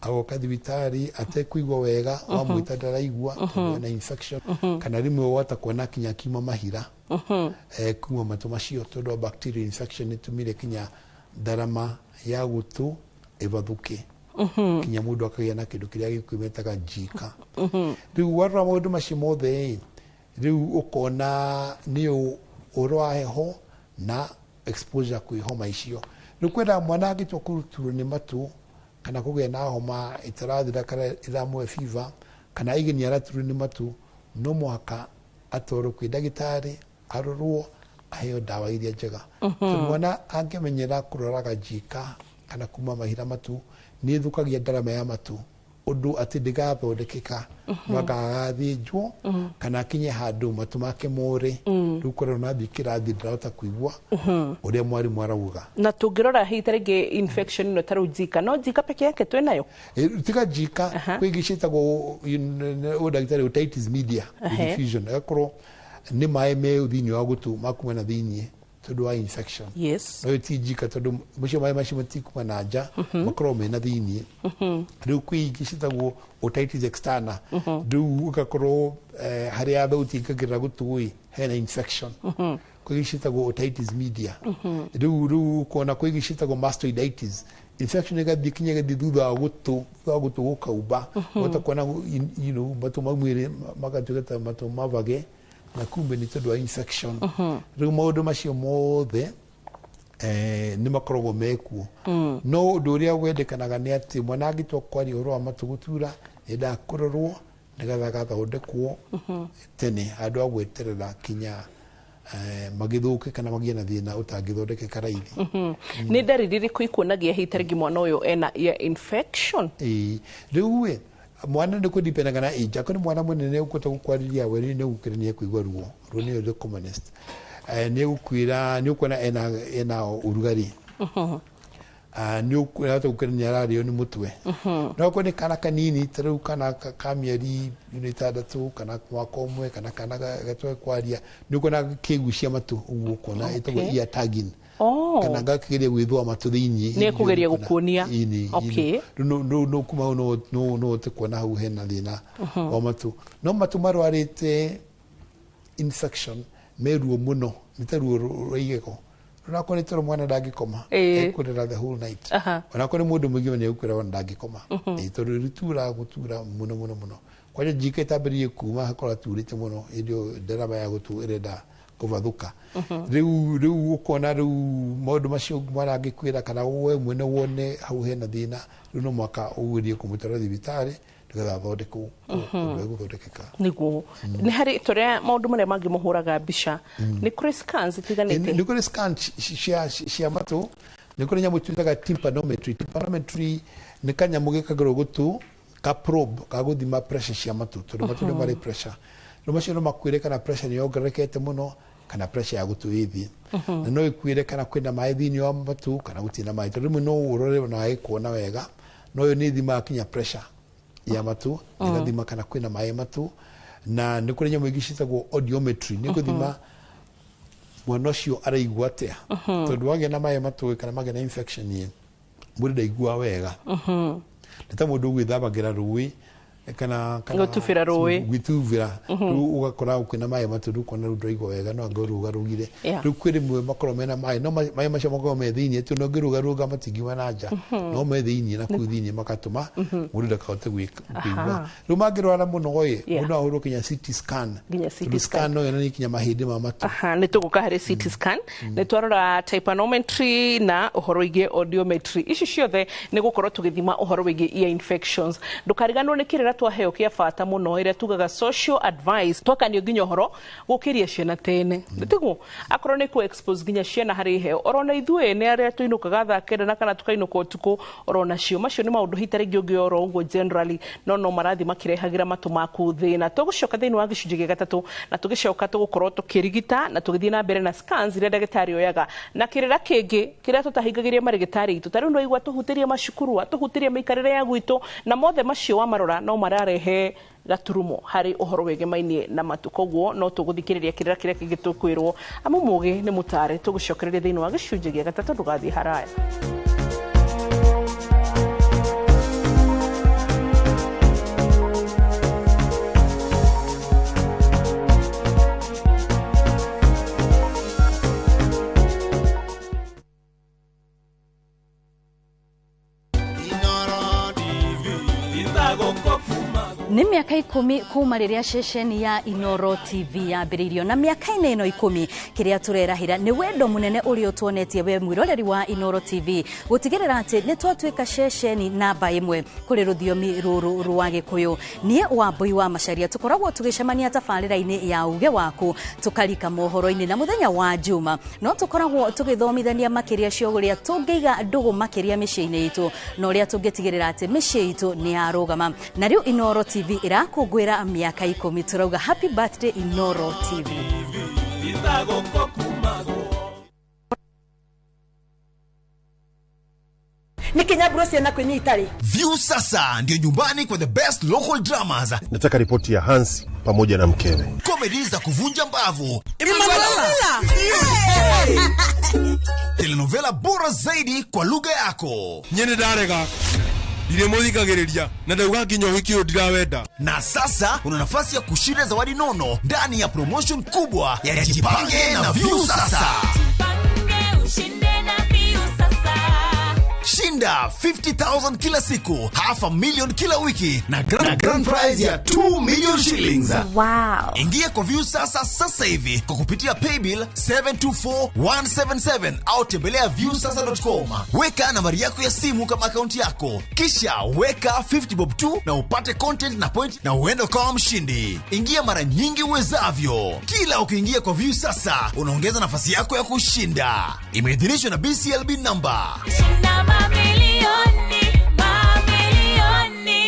agoka thibitarĩ atekũigua wega, wamwĩta ndaraigua tondũ ena infection, kana rĩmwe wahota kuona kinya akiuma mahira kuma matũ macio tondũ wa bacterial infection ĩtũmire kinya ndarama ya gũtũ ĩbathũke, kinya mũndũ akagĩa na kĩndũ kĩrĩa Gĩkũyũ metaga njika. Rĩu warora maũndũ macio mothe ĩ, rĩu ũkona nĩ ũhoro wa heho na exposure kwĩ homa icio. Rĩu kwenda mwana angĩtua kũruturwo nĩ matũ kana kũgĩa na homa ĩtarathira kana ĩramũhe fever kana aige nĩ araturwo nĩ matũ, no mũhaka atwarwo kwĩ ndagĩtarĩ, arorwo, aheo ndawa iria njega, tondũ mwana angĩmenyera kũroraga njika kana kuma mahira matu, nĩ ĩthũkagia ndarama ya matũ ũndũ atĩ ndĩgathondekeka, no angagathĩnjwo kana akinye handũ matũ make more. Rĩu korwo nathiĩ kĩrathi ndarahota kũigua ũrĩa mwarimũ arauga. Na tũngĩrora hihi ta rĩngĩ infection ĩno, ta rĩu njika, no njika peke yake twĩnayo? Tiga njika, kwĩ ingĩ ciĩtagwo ũndagĩtarĩ otitis media with effusion, ĩgakorwo nĩ maĩ me thĩinĩ wa gũtũ makuma na thĩinĩ tondũ wa infection. No ĩyo ti njika, tondũ macio maĩ macio matikuma na nja, makoragwo mena thĩinĩ. Rĩu kwĩ ingĩ ciĩtagwo otitis externa. Rĩu ũgakorwo harĩa thauti ĩingagĩrĩra gũtũ ĩ hena infection. Kwĩ ingĩ ciĩtagwo otitis media. Rĩu ũkona kwĩ ingĩ ciĩtagwo mastoiditis, infection ĩgathiĩ kinya ĩgathiĩ thutha wa gũtũ, thutha wa gũtũ gũkaumba. Ũhota kuona matũ mau mwĩrĩ magatuĩka ta matũ mavage, na kumbe nĩ tondũ wa infection. Rĩu maũndũ macio mothe nĩ makoragwo mekuo, no ũndũ ũrĩa wendekanaga nĩ atĩ mwana angĩtua kwaria ũhoro wa matũ gũtura, endaga kũrorwo nĩgetha agathondekwo tene handũ ha gweterera kinya magĩthũke kana magĩe na thĩna ũtangĩthondekeka raithi. Nĩ ndariri irĩkũ ikuonagia hihi ta rĩngĩ mwana ũyũ ena ear infection? Ĩĩ, rĩu ĩ mwana nĩ kũdipendaga na age. Akorwo nĩ mwana mũnene ũkũhota gũkwarĩria we, nĩ gũkĩra nĩ ekũigua ruo. Ruo nĩyo the commonest. Nĩ egũkwĩra, nĩ ũkuona ena ũrugarĩ. Nĩ ũkũhota gũkĩra nĩ ararĩo nĩ mũtwe. No akorwo nĩ kana kanini, ta rĩu kana ka mĩeri 6 kana mwaka 1 kana kana gatoe kwaria, nĩ ũkuona kĩgucia matũ ũguo, ũkona ĩtagwo ear tagging, kana gakĩgeria gwĩthũa matũ thĩinĩ. Nĩ ekũgeria gũkuonia. Ĩni. Rĩu no kuma hau no ũhote kuona hau hena thĩna wa matũ. No matũ marwarĩte infection me ruo mũno, nĩ ta ruo rwa igego. Onakorwo nĩ toro mwana ndangĩkoma, ekũrĩra the whole night. Onakorwo nĩ mũndũ mũgima, nĩ egũkwĩra ona ndangĩkoma. Tondũ rĩtura gũtura mũno mũno mũno, kwanja njika ĩtambĩrĩrie kuma hakorwo aturĩte mũno, hĩndĩ ĩyo ndarama ya gũtũ ĩrenda kũbathũka. Rĩu ũkona rĩu maũndũ macio mwana angĩkwĩra kana we mwene wone hau hena thĩna, rĩu no mũhaka ũgerie kũmũtwara thibitarĩ nĩgetha athondekwo ũndũ egũthondekeka. Nĩguo nĩ harĩ tũrĩa maũndũ marĩa mangĩ mũhũraga mbica, nĩ kũrĩ scans itiganĩte? Nĩ kũrĩ scan cia matũ, nĩ kũrĩ nyamũ twĩtaga tympanometry. Tympanometry nĩ kanyamũ gekagĩrwo gũtũ, ka probe ga gũthima pressure cia matũ, tondũ matũ nĩ marĩ pressure. Rĩu macio no makwĩre kana pressure nĩ yongererekete mũno kana pressure ya gũtũ ĩ thĩ. Na no ĩkwĩre kana kwĩna maĩ thĩinĩ wa matũ kana gũtirĩ na maĩ, tondũ rĩmwe no ũrore na ĩkuona wega, no ĩyo nĩ ĩthimaga kinya pressure ya matũ, ĩgathima kana kwĩna maĩ matũ. Na nĩ kũrĩ nyamũ ingĩ ciĩtagwo audiometry, nĩ gũthima mwana ũcio araigua atĩa, tondũ wagĩa na maĩ matũ kana magĩa na infection ĩ, mwĩrĩ ndaiguaga wega. Nĩ ta mũndũ ũgwĩthambagĩra rũĩ kana Gũtubĩra rũĩ. Gwĩtubĩra, rĩu ũgakora kwĩna maĩ matũ, rĩu ũkona rĩu ndũraigua wega, no anga ũrũgarũgire. Rĩu kwĩ rĩmwe makoragwo mena maĩ, no maĩ macio makoragwo me thĩinĩ tu, no ũngĩrũgarũga matingiuma na nja, no me thĩinĩ na kũu thĩinĩ makatũma mũndũ ndakahote kũigua. Rĩu mangĩrwara mũno ĩ, mũndũ no ahũrwo kinya CT scan. Nginya CT Tondũ scan. Scan no yonanie kinya mahĩndĩ ma matũ. Aha, nĩ tũgũka harĩ CT scan, nĩ twarora tympanometry na ũhoro wĩgiĩ audiometry. Ici ciothe nĩ gũkorwo tũgĩthima ũhoro wĩgiĩ ear infections. Ndũkariganĩrwo nĩ kĩrĩra twaheo kĩa bata mũno ĩrĩa tugaga social advice, twakanio nginya ũhoro gũkĩria ciana tene, tiguo akorwo nĩ kũ expose nginya ciana harĩ heo, orona ithuĩ nĩ arĩa tũinũkaga thaa 9 na kana tũkainũka ũtukũ, orona cio macio nĩ maũndũ hita rĩngĩ ũngĩora ũguo generally, no marathiĩ makĩrehagĩra matũ maku thĩna. Tũgũcoka thĩinĩ wa gĩcunjĩ gĩa gatatũ, na tũgĩcoka tũgũkorwo tũkĩrigita na tũgĩthiĩ na mbere na scans iria ndagĩtarĩ oyaga, na kĩrĩra kĩngĩ kĩrĩa tũtahingagĩria marĩgĩtarĩ itũ. Ta rĩu nĩwaigua tũhutĩrie macukuru, tũhutĩrie mĩikarĩre ya gwitũ, na mothe macio wamarora no mararehe gaturumo harĩ ũhoro wĩgemainie na matũ. Koguo no tũgũthikĩrĩria kĩrĩra kĩrĩa kĩngĩ tũkwĩrwo, amu mũgĩ nĩ mũtare. Tũgũcokereria thĩinĩ wa gĩcunjĩ gĩa gatatũ, ndũgathiĩ haraya. Nĩ mĩaka 10 kuma rĩrĩa ceceni ya Inoro TV yambĩrĩirio, na mĩaka-inĩ ĩno 10 kĩrĩa tũrerahĩra nĩ wendo mũnene ũrĩa ũtuonetie we mwĩroreri wa Inoro TV gũtigĩrĩra atĩ nĩ twatuĩka ceceni namba 1 kũrĩ rũthiomi rũrũ rwa Gĩkũyũ. Niĩ Wambui wa Macharia tũkoragwo tũgĩcemania tabarĩra-inĩ ya Uge Waku, tũkarika mohoro-inĩ, na mũthenya wa Juma no tũkoragwo tũgĩthomithania makĩria cia ũrĩa tũngĩiga ndũgũ makĩria mĩciĩ-inĩ itũ, na ũrĩa tũngĩtigĩrĩra atĩ mĩciĩ itũ nĩ yarũgama. Na rĩu Inoro TV ĩrakũngũĩra mĩaka 10, tũrauga happy birthday Inoro TV. Nĩ ciana kwĩnyita rĩ. View Sasa ndio nyumbani kwa the best local dramas, Nataka ripoti ya Hansi pamoja na mkewe. Comedy za kuvunja mbavu, Emanuela! Telenovela bora zaidi kwa lugha yako. Niĩ nĩ ndarega, ndirĩ mũthikagĩrĩria, na ndauga nginya ũhiki ũyũ ndirawenda. Na sasa una nafasi ya kushinda zawadi nono ndani ya promotion kubwa ya Jipange na View Sasa. Jipange ushinde na View Sasa. Shinda 50,000 kila siku, 500,000 kila wiki, na grand prize ya 2 million shillings. Wow. Ingia kwa View Sasa sasa hivi kwa kupitia paybill 724177 au tembelea viewsasa.com. Weka nambari yako ya simu kama akaunti yako, kisha weka 50 bob tu na upate content na point, na uende ukawa mshindi. Ingia mara nyingi uwezavyo. Kila ukiingia kwa View Sasa unaongeza nafasi yako ya kushinda. Imeidhinishwa na BCLB number. Shinda mamilioni, mamilioni.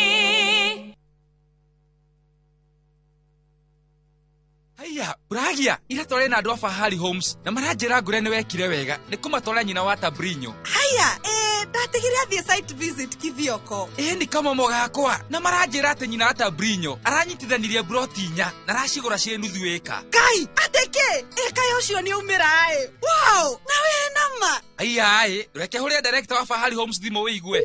Haiya, uragia ira tware na andu a Fahari Homes na maranjĩra ngũre nĩ wekire wega nĩ kũmatwara nyina wa Tabrinyo. Haya, ndatigire athiĩ site visit Kithioko. Ĩ nĩ kamomo gakwa, na maranjĩra atĩ nyina wa Tabrinyo aranyitithanirie broti 4 na aracigũra ciĩ nuthu ĩka. Kai, atĩ kĩ? Ĩka ũcio nĩ aumĩra ĩ. Wow, na wĩ nama. Haiya ĩ, reke hũrĩre director wa Fahari Homes thimũ wĩigue.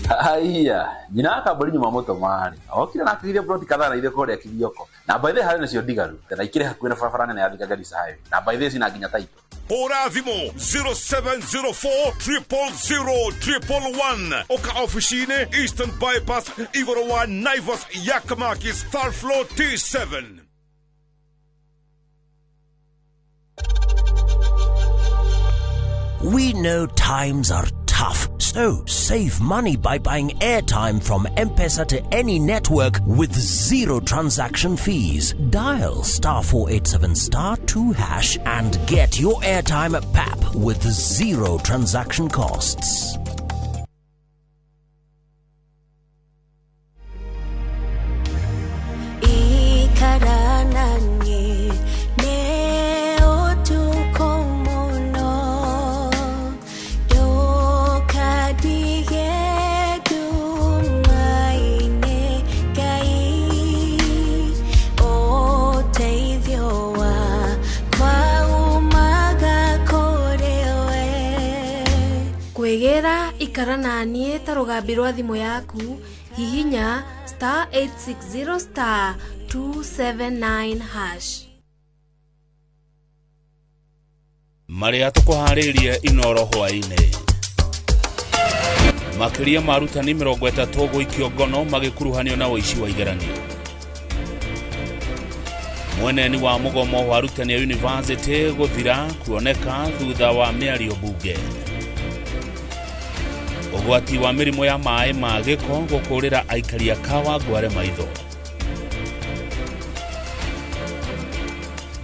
Haiya, nyina wa Kaburi nyuma mũtũmarĩ okire na akĩgiria broti kadhaa na ithe kũrĩa Kithioko, na by the way harĩ nacio ndigaru na ikĩrĩ hakuhĩ na barabara nene ya Thika Garissa Highway, na by the way cina nginya taito. Hũra thimũ 0704 000 111 oka ofici-inĩ Eastern Bypass igũrũ wa Naivas Yakamakis third floor T7. We know times are tough, so save money by buying airtime from M-Pesa to any network with zero transaction fees. Dial *487*2# and get your airtime at PAP with zero transaction costs. Ikaranani ne Ngĩgĩra ikara naniĩ ta rũgambi rwa thimũ yaku, hihinya star 860 star 279 hash. Marĩa tũkũharĩirie Inoro hwaĩ-inĩ. Makĩria ma arutani 30 gũikio ngono magĩkuruhanio na ũici wa igeranio. Mweneni wa mũgomo wa arutani a university gũthira kuoneka thutha wa mĩario bunge. Ũgwati wa mĩrimũ ya maĩ ma gĩko gũkũrĩra aikari a Kawangware maitho.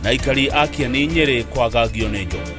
Na aikari a Kieni Nyĩrĩ kwagagio nĩ njogu.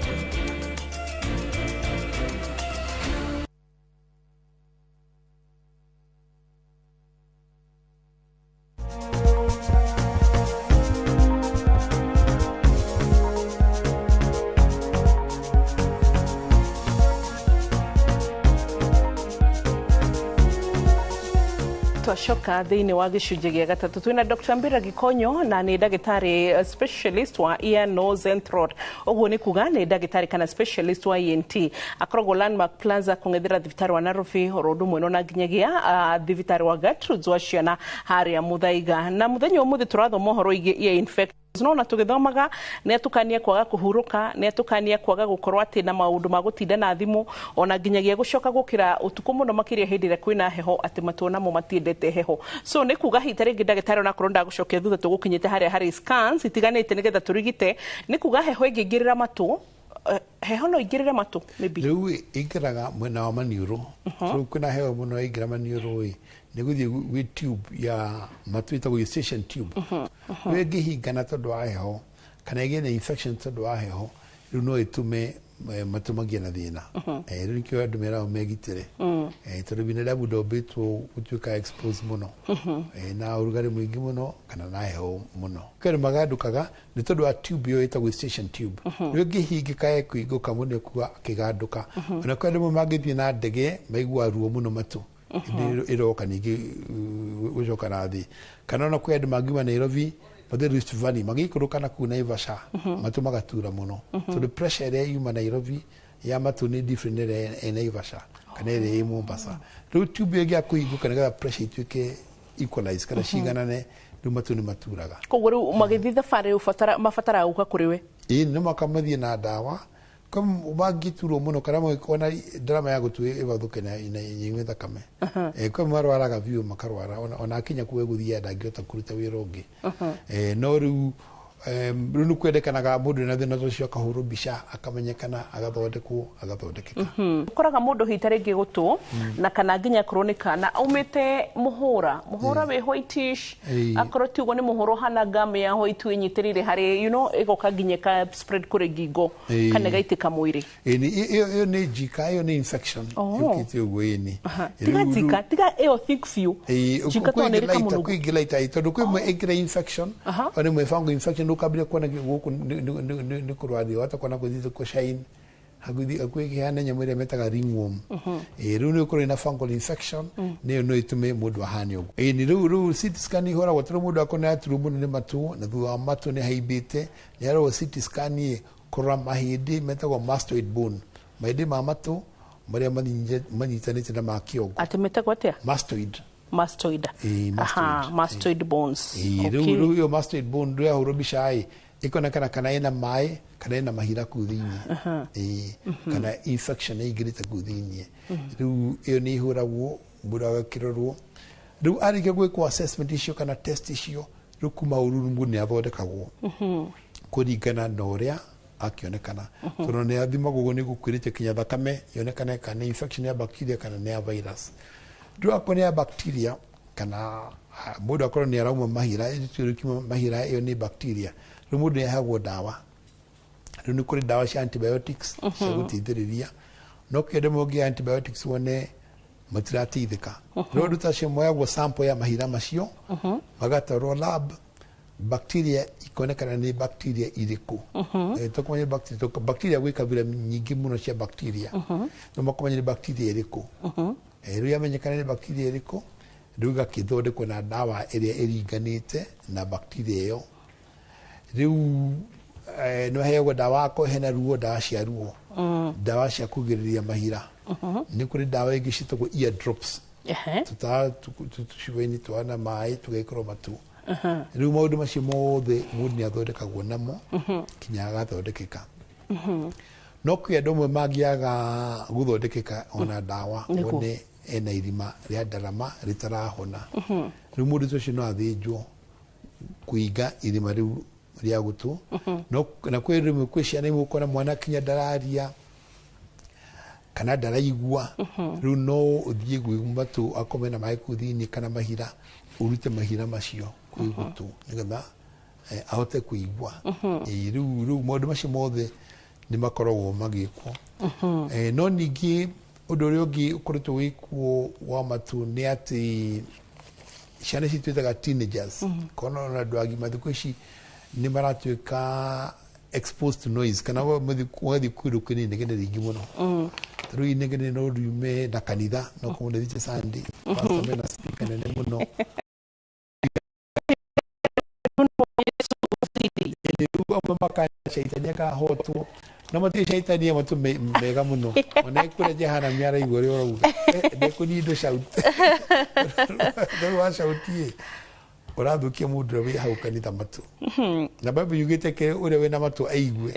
Twacoka thĩinĩ wa gĩcunjĩ gĩa gatatũ twĩna Dr. Mbira Gikonyo na nĩ ndagĩtarĩ specialist wa ear, nose and throat. Ũguo nĩ kuga nĩ ndagĩtarĩ kana specialist wa ENT. Akoragwo Landmark Plaza kũng'ethera thibitarĩ wa Nairobi oro ũndũ ũmwe na nginyagia thibitarĩ wa Gertrudes wa ciana harĩa Muthaiga. Na mũthenya ũmũthĩ tũrathoma ũhoro wĩgiĩ ear infection. No na tũgĩthomaga nĩ atukania kwaga kũhurũka, nĩ atukania kwaga gũkorwo atĩ na maũndũ ma gũtinda na thimũ, ona nginyagia gũcoka gũkĩra ũtukũ mũno makĩria hĩndĩ ĩrĩa kwĩna heho atĩ matũ namo matiendete heho. So nĩ kuga hihi ta rĩngĩ ndagĩtarĩ onakorwo ndagũcokia thutha tũgũkinyĩte harĩa harĩ scans itiganĩte nĩgetha tũrigite, nĩ kuga heho ĩngĩingĩrĩra matũ, heho no ingĩrĩre matũ maybe. Rĩu ĩingĩraga mwena wa maniũrũ. Rĩu kwĩna heho mũno ĩingĩra maniũrũ ĩ nĩ gũthiĩ gwĩ tube ya matũ ĩtagwo eustachian tube. Rĩu ĩngĩhingana tondũ wa heho kana ĩgĩe na infection tondũ wa heho, rĩu no ĩtũme matũ magĩe na thĩna. Rĩu nĩkĩo andũ meragwo megitĩre. Tondũ binadamu ndombĩtwo gũtuĩka expose mũno na ũrugarĩ mũingĩ mũno kana na heho mũno. Kwĩ andũ magandũkaga nĩ tondũ wa tube ĩyo ĩtagwo eustachian tube. Rĩu ĩngĩhingĩka ĩkũhingũka mũno ĩkuga ĩkĩgandũka. Ona kwĩ andũ amwe mangĩthiĩ na ndege maiguaga ruo mũno matũ ĩroka ningĩ gũcoka na thĩ. Kana ona kwĩ andũ mangiuma Nairobi mathiĩ Rift Valley magĩikũrũka na kũu Naivasha matũ magatura mũno. Tondũ pressure ĩrĩa yuma Nairobi ya matũ nĩ different na ĩrĩa ĩ Naivasha kana ĩrĩa ĩ Mombasa. Rĩu tube ĩyo ĩngĩakũhingũka nĩgetha pressure ituĩke equalize kana ciganane, rĩu matũ nĩ maturaga. Koguo rĩu magĩthiĩ thabarĩ mabataraga gũka kũrĩ we? Ĩĩ no mũhaka mathiĩ na ndawa. Mangĩturwo mũno kana ona ndarama ya gũtũ ĩbathũke na yume thakame. Kwĩ marwaraga biũ makarwara ona akinya kũu egũthiĩ ndangĩhota kũruta wĩra ũngĩ. No rĩu rĩu nĩ kwendekanaga mũndũ wĩna thĩna ũcio akahũrwo mbica akamenyekana agathondekwo agathondekeka. Ũkoraga mũndũ hihi ta rĩngĩ gũtũ na kana nginya akorwo nĩ kana aumĩte mũhũra wĩ whitish, akorwo ti ũguo nĩ mũhũra ũhana gum ya white ĩnyitĩrĩire harĩ you know ĩgoka nginya ĩka spread kũrĩ ngingo kana ĩgaitĩka mwĩrĩ. Ĩyo nĩ jika, ĩyo nĩ infection yũkĩte ũguo ĩni. Tiga jika, tiga ĩyo thick biũ. Jika tondũ nĩ ĩrĩ kamũnungo. Kwĩ ĩngĩ lighter tondũ kwĩ ĩmwe ĩngĩra infection, ona ĩmwe fungal infection ndũkambĩrĩria kuona gũkũ nĩ kũrwario wata kuona gũthiĩte kũ-shine hakuhĩ kĩhana nyamũ ĩrĩa metaga ringworm. Rĩu nĩ ũkorwo ĩna fungal infection nĩyo no ĩtũme mũndũ ahane ũguo. Ĩni rĩu CT scan ihũragwo tondũ mũndũ akorwo nĩ araturwo mũno nĩ matũ na thutha wa matũ nĩ haimbĩte, nĩ arorwo CT scan ĩ kũrora mahĩndĩ metagwo mastoid bone, mahĩndĩ ma matũ marĩa manyitanĩte na ma kĩongo. Atĩ metagwo atĩa? Mastoid. Mastoid. Aha, mastoid bones. Rĩu ĩyo mastoid bone rĩu yahũrwo mbica ĩ ĩkonekana kana ĩna maĩ kana ĩna mahira kũu thĩinĩ, kana infection ĩingĩrĩte kũu thĩinĩ. Rĩu ĩyo nĩ ĩhũragwo mũndũ agakĩrorwo. Rĩu arĩkia gwĩkwo assessment icio kana test icio, rĩu kuma hau rĩu mũndũ nĩ athondekagwo kũringana na ũrĩa akĩonekana. Tondũ nĩ athimagwo ũguo nĩ gũkuĩrĩte kinya thakame yonekane kana nĩ infection ya bacteria kana nĩ ya virus. Rĩu akorwo nĩ ya bacteria kana mũndũ akorwo nĩ arauma mahira, mahira ĩyo nĩ bacteria, rĩu mũndũ nĩ aheagwo ndawa. Rĩu nĩ kũrĩ ndawa cia antibiotics cia gũteithĩrĩria, no kĩndũ mũngĩ antibiotics wone matirateithĩka. Rĩu andũ ta acio moyagwo sample ya mahira macio magatwarwo lab, bacteria ikonekana nĩ bacteria irĩkũ. Tũkũmenya bacteria, bacteria gwĩ kabira nyingĩ mũno cia bacteria, no makamenya nĩ bacteria ĩrĩkũ. Rĩu yamenyekana nĩ bacteria ĩrĩkũ, rĩu ĩgakĩthondekwo na ndawa ĩrĩa ĩringanĩte na bacteria ĩyo. Rĩu nĩ aheagwo ndawa akorwo hena ruo, ndawa cia ruo. Ndawa cia kũgirĩrĩria mahira. Nĩ kũrĩ ndawa ingĩ ciĩtagwo ear drops. Tũtawa tũcuba-inĩ twana maĩ tũgekĩrwo matũ. Rĩu maũndũ macio mothe mũndũ nĩ athondekagwo namo kinya agathondekeka. No kwĩ andũ amwe mangĩaga gũthondekeka ona ndawa. Wone ena irima rĩa ndarama rĩtarahona. Rĩu mũndũ ta ũcio no athĩnjwo kũinga irima rĩu rĩa gũtũ. No na kwĩ rĩmwe kwĩ ciana imwe ũkona mwana kinya ndararia kana ndaraigua. Rĩu no ũthiĩ gwĩ matũ akome na maĩ kũu thĩinĩ kana mahira, ũrute mahira macio kwĩ gũtũ nĩgetha ahote kũigua. Rĩu maũndũ macio mothe nĩ makoragwo magĩkwo. No ningĩ ũndũ ũrĩa ũngĩ ũkoretwo wĩkuo wa matũ nĩ atĩ ciana ici twĩtaga teenagers kona ona andũ agima thikũ ici nĩ maratuĩka exposed to noise kana ũgathiĩ kũndũ kwĩna inegene rĩingĩ mũno. Rĩu inegene no riume na kanitha no kũmũndũ thiĩte Sunday, pastor mena speaker nene mũno. Rĩu amwe makania caitani akahotwo no matirĩ caitani matũ mega mũno ona ekũrĩa jehana mĩaraigua ũrĩa ũrauga. Ndekũnindo shout rĩu wa shout ĩ ũrathũkia mũndũ ũrĩa wĩ hau kanitha matũ. Na Bible yugĩte ke ũrĩa wĩna matũ aigue.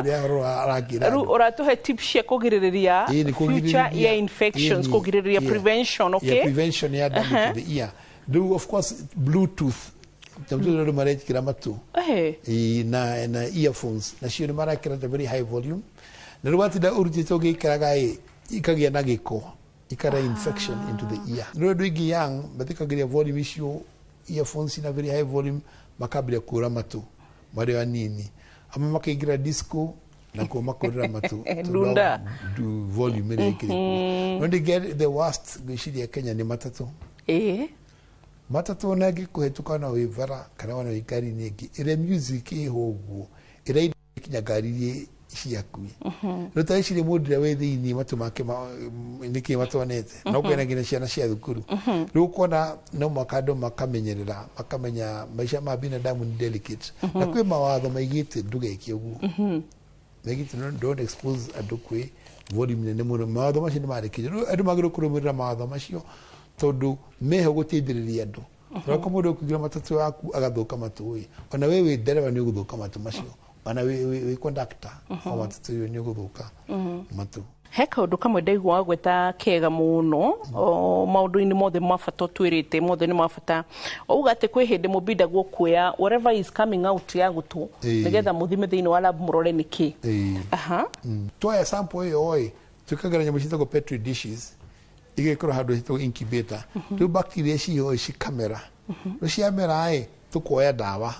Ũrĩa roho arakĩra Rĩu andũ. Ũratũhe tips cia kũgirĩrĩria Ĩĩ, nĩ future kũgirĩrĩria. ear infections, kũgirĩrĩria prevention. Okay. Yeah, prevention ya damage to the ear. Rĩu of course Bluetooth tondũ andũ marekĩra matũ. Ĩĩ, na earphones nacio nĩ marekĩra the very high volume na rĩu watinda ũrutĩte ũgĩikaraga ĩ ikagĩa na gĩko ikara infection into the ear. Rĩu andũ aingĩ young mathikagĩria volume icio earphones ina very high volume makambĩrĩria kũra matũ marĩ o anini. Amwe makaingĩra disco nakuo makũrĩra matũ tondũ wa Ndunda. Volume ĩrĩa ĩkĩrĩ kuo. No ndingĩ the worst ngwĩciria Kenya nĩ matatũ. Matatũ ona ĩngĩkũhetũka ona wĩ bara kana ona wĩ ngari-inĩ ĩngĩ ĩrĩa music ĩho ũguo ĩraina kinya ngari iria ciaku. Rĩu ta ĩcirie mũndũ ũrĩa wĩ thĩiniĩ matũ make nĩkĩ matonete no kwĩna nginya ciana cia thukuru. Rĩu ũkona no mũhaka andũ makamenyerera makamenya maica ma binadamu nĩ delicate na kwĩ mawatho maigĩte ndũgeke ũguo. Maigĩte no don't expose andũ kwĩ volume nene mũno. Mawatho macio nĩ marĩkĩrio. Rĩu andũ magĩrĩirwo kũrũmĩrĩra mawatho macio tondũ meho gũteithĩrĩria andũ. Tondũ mũndũ ũkũingĩra matatũ yaku agathũka matũ ĩ ona we wĩ ndereba nĩ ũgũthũka matũ macio ona wĩ conductor wa matatũ ĩyo nĩ ũgũthũka matũ. He kaũndũ kamwe ndaigua gweta kega mũno o maũndũ-inĩ mothe ma bata ũtwĩrĩte mothe nĩ ma bata auga atĩ kwĩ hĩndĩ mũbindagwo kuoya whatever is coming out ya gũtũ nĩgetha mũthime thĩinĩ wa lab mũrore nĩ kĩ. Aha. Twoya sample ĩyo ĩ twĩkagĩra nyamũ ciĩtagwo petri dishes igekĩrwo handũ ciĩtagwo incubator. Rĩu bacteria ciho cikamera. Rĩu ciamera ĩ tũkoya ndawa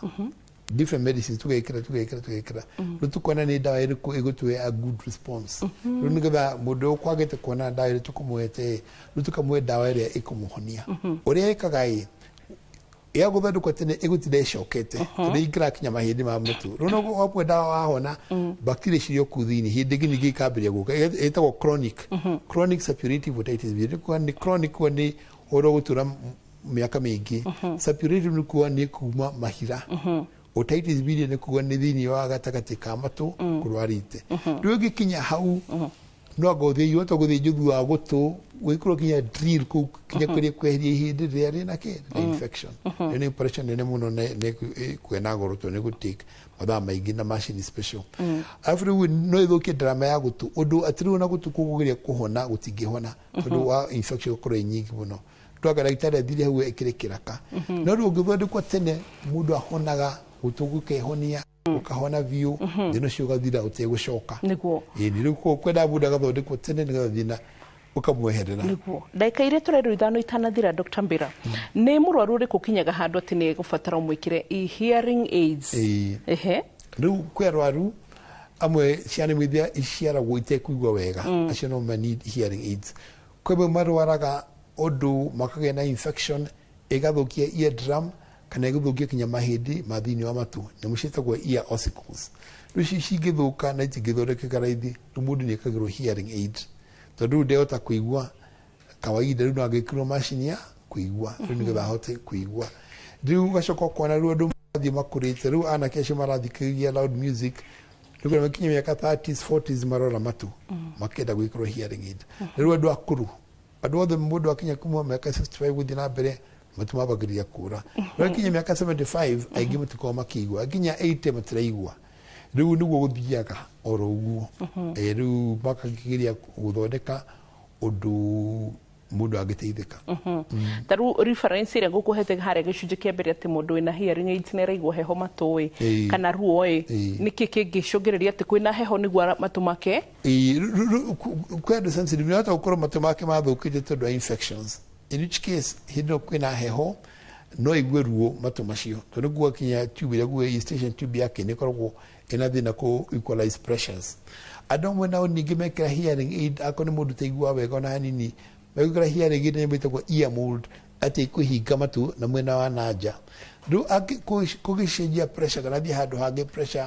different medicines tũgekĩra tũgekĩra tũgekĩra rĩu tũkona nĩ ndawa ĩrĩkũ ĩgũtũhe a good response. Rĩu nĩgetha mũndũ ũyũ kwagĩte kuona ndawa ĩrĩa tũkũmũhete ĩ rĩu tũkamũhe ndawa ĩrĩa ĩkũmũhonia. Ũrĩa ĩkaga ĩ ya gũthondekwo tene ĩgũtinda ĩcokete tondũ ingĩrakinya mahĩndĩ ma mũtũ. Rĩu no wamwe ndawa wahona bacteria cirĩ o kũu thĩinĩ hĩndĩ ĩngĩ ningĩ ikambĩrĩria gũka. Ĩtagwo chronic suppurative otitis media. Nĩ kuga nĩ chronic kuga nĩ ũhoro gũtũra mĩaka mĩingĩ. Suppurative nĩ kuga nĩ kuma mahira. Otitis media nĩ kuga nĩ thĩinĩ wa gatagatĩ ka matũ kũrwarĩte. Rĩu ĩngĩkinya hau no anga ũthĩnjwo to gũthĩnjwo thutha wa gũtũ gwĩkĩrwo kinya drill kũu kinya kũrĩa kweheria ihĩndĩ rĩrĩa rĩna kĩ na infection. Ĩyo nĩ operation nene mũno na ĩkuoya na goro tondũ nĩ gũtake mathaa maingĩ na macini special. Arabu rĩu no ĩthũkie ndarama ya gũtũ ũndũ atĩ rĩu ona gũtũ kũgũgeria kũhona gũtingĩhona tondũ wa infection gũkorwo ĩ nyingĩ mũno. Twanga ndagĩtarĩ athire hau ekĩre kĩraka. No rĩu ũngĩthondekwo tene mũndũ ahonaga gũtũ gũkehonia ũkahona biũ thĩna ũcio ũgathira ũtegũcoka. Ĩĩ nĩ rĩu koguo kwendaga mũndũ agathondekwo tene nĩgetha thĩna ũkamweherera. Nĩguo ndagĩka iria tũrerwo ithano itanathira Dr. Mbira nĩ mũrwaru ũrĩkũ ũkinyaga handũ atĩ nĩ egũbatara ũmwĩkĩre hearing aids? Ĩĩ. Rĩu kwĩ arwaru amwe ciana imwe iria iciaragwo itekũigua wega acio no ma need hearing aids. Kwĩ amwe marwaraga ũndũ makagĩa na infection ĩgathũkia eardrum kana ĩgũthũkia kinya mahĩndĩ ma thĩinĩ wa matũ nyamũ ciĩtagwo ear ossicles. Rĩu ici cingĩthũka na itingĩthondekeka raithi rĩu mũndũ nĩ ekagĩrwo hearing aid tondũ rĩu ndehota kũigua kawaida rĩu no angĩkĩrwo macini ya kũigua rĩu nĩgetha ahote kũigua. Rĩu ũgacoka ũkona rĩu andũ marathiĩ makũrĩte rĩu anake acio marathikĩrĩria loud music Rĩu makinya mĩaka 30s, 40s, marora matũ makĩenda gwĩkĩrwo hearing aid. Rĩu andũ akũrũ, andũ othe, mũndũ akinya kuma mĩaka 65 gũthiĩ na mbere, matũ mambagĩrĩria kũra. Rĩu akinya mĩaka 75, aingĩ matikoragwo makĩigua. Akinya 80, matiraigua. Rĩu nĩguo gũthiaga oro ũguo. Rĩu makakĩgeria gũthondeka ũndũ mũndũ angĩteithĩka. Ta rĩu reference ĩrĩa ngũkũhete harĩa gĩcunjĩ kĩa mbere, atĩ mũndũ wĩna hearing aids nĩ araigua heho matũ ĩ, kana ruo ĩ, nĩkĩ kĩngĩcũngĩrĩria atĩ kwĩna heho nĩguo matũ make? Ĩĩ, kwĩ andũ sensitive, nĩ hota gũkorwo matũ make mathũkĩte tondũ wa infections, in which case hĩndĩ ĩyo kwĩna heho no igue ruo matũ macio, tondũ gwakinya tube ĩrĩa guo eustachian tube yake nĩ ĩkoragwo ĩna thĩna kũ equalize pressures. Andũ amwe nao ningĩ mekĩra hearing aid, akorwo nĩ mũndũ ũtaiguaga wega ona hanini, megwĩkĩra hearing aid nyamũ ĩtagwo ear mold, atĩ ĩkũhinga matũ na mwena wa nanja. Rĩu kũgĩcenjia pressure kana thiĩ handũ hangĩ pressure,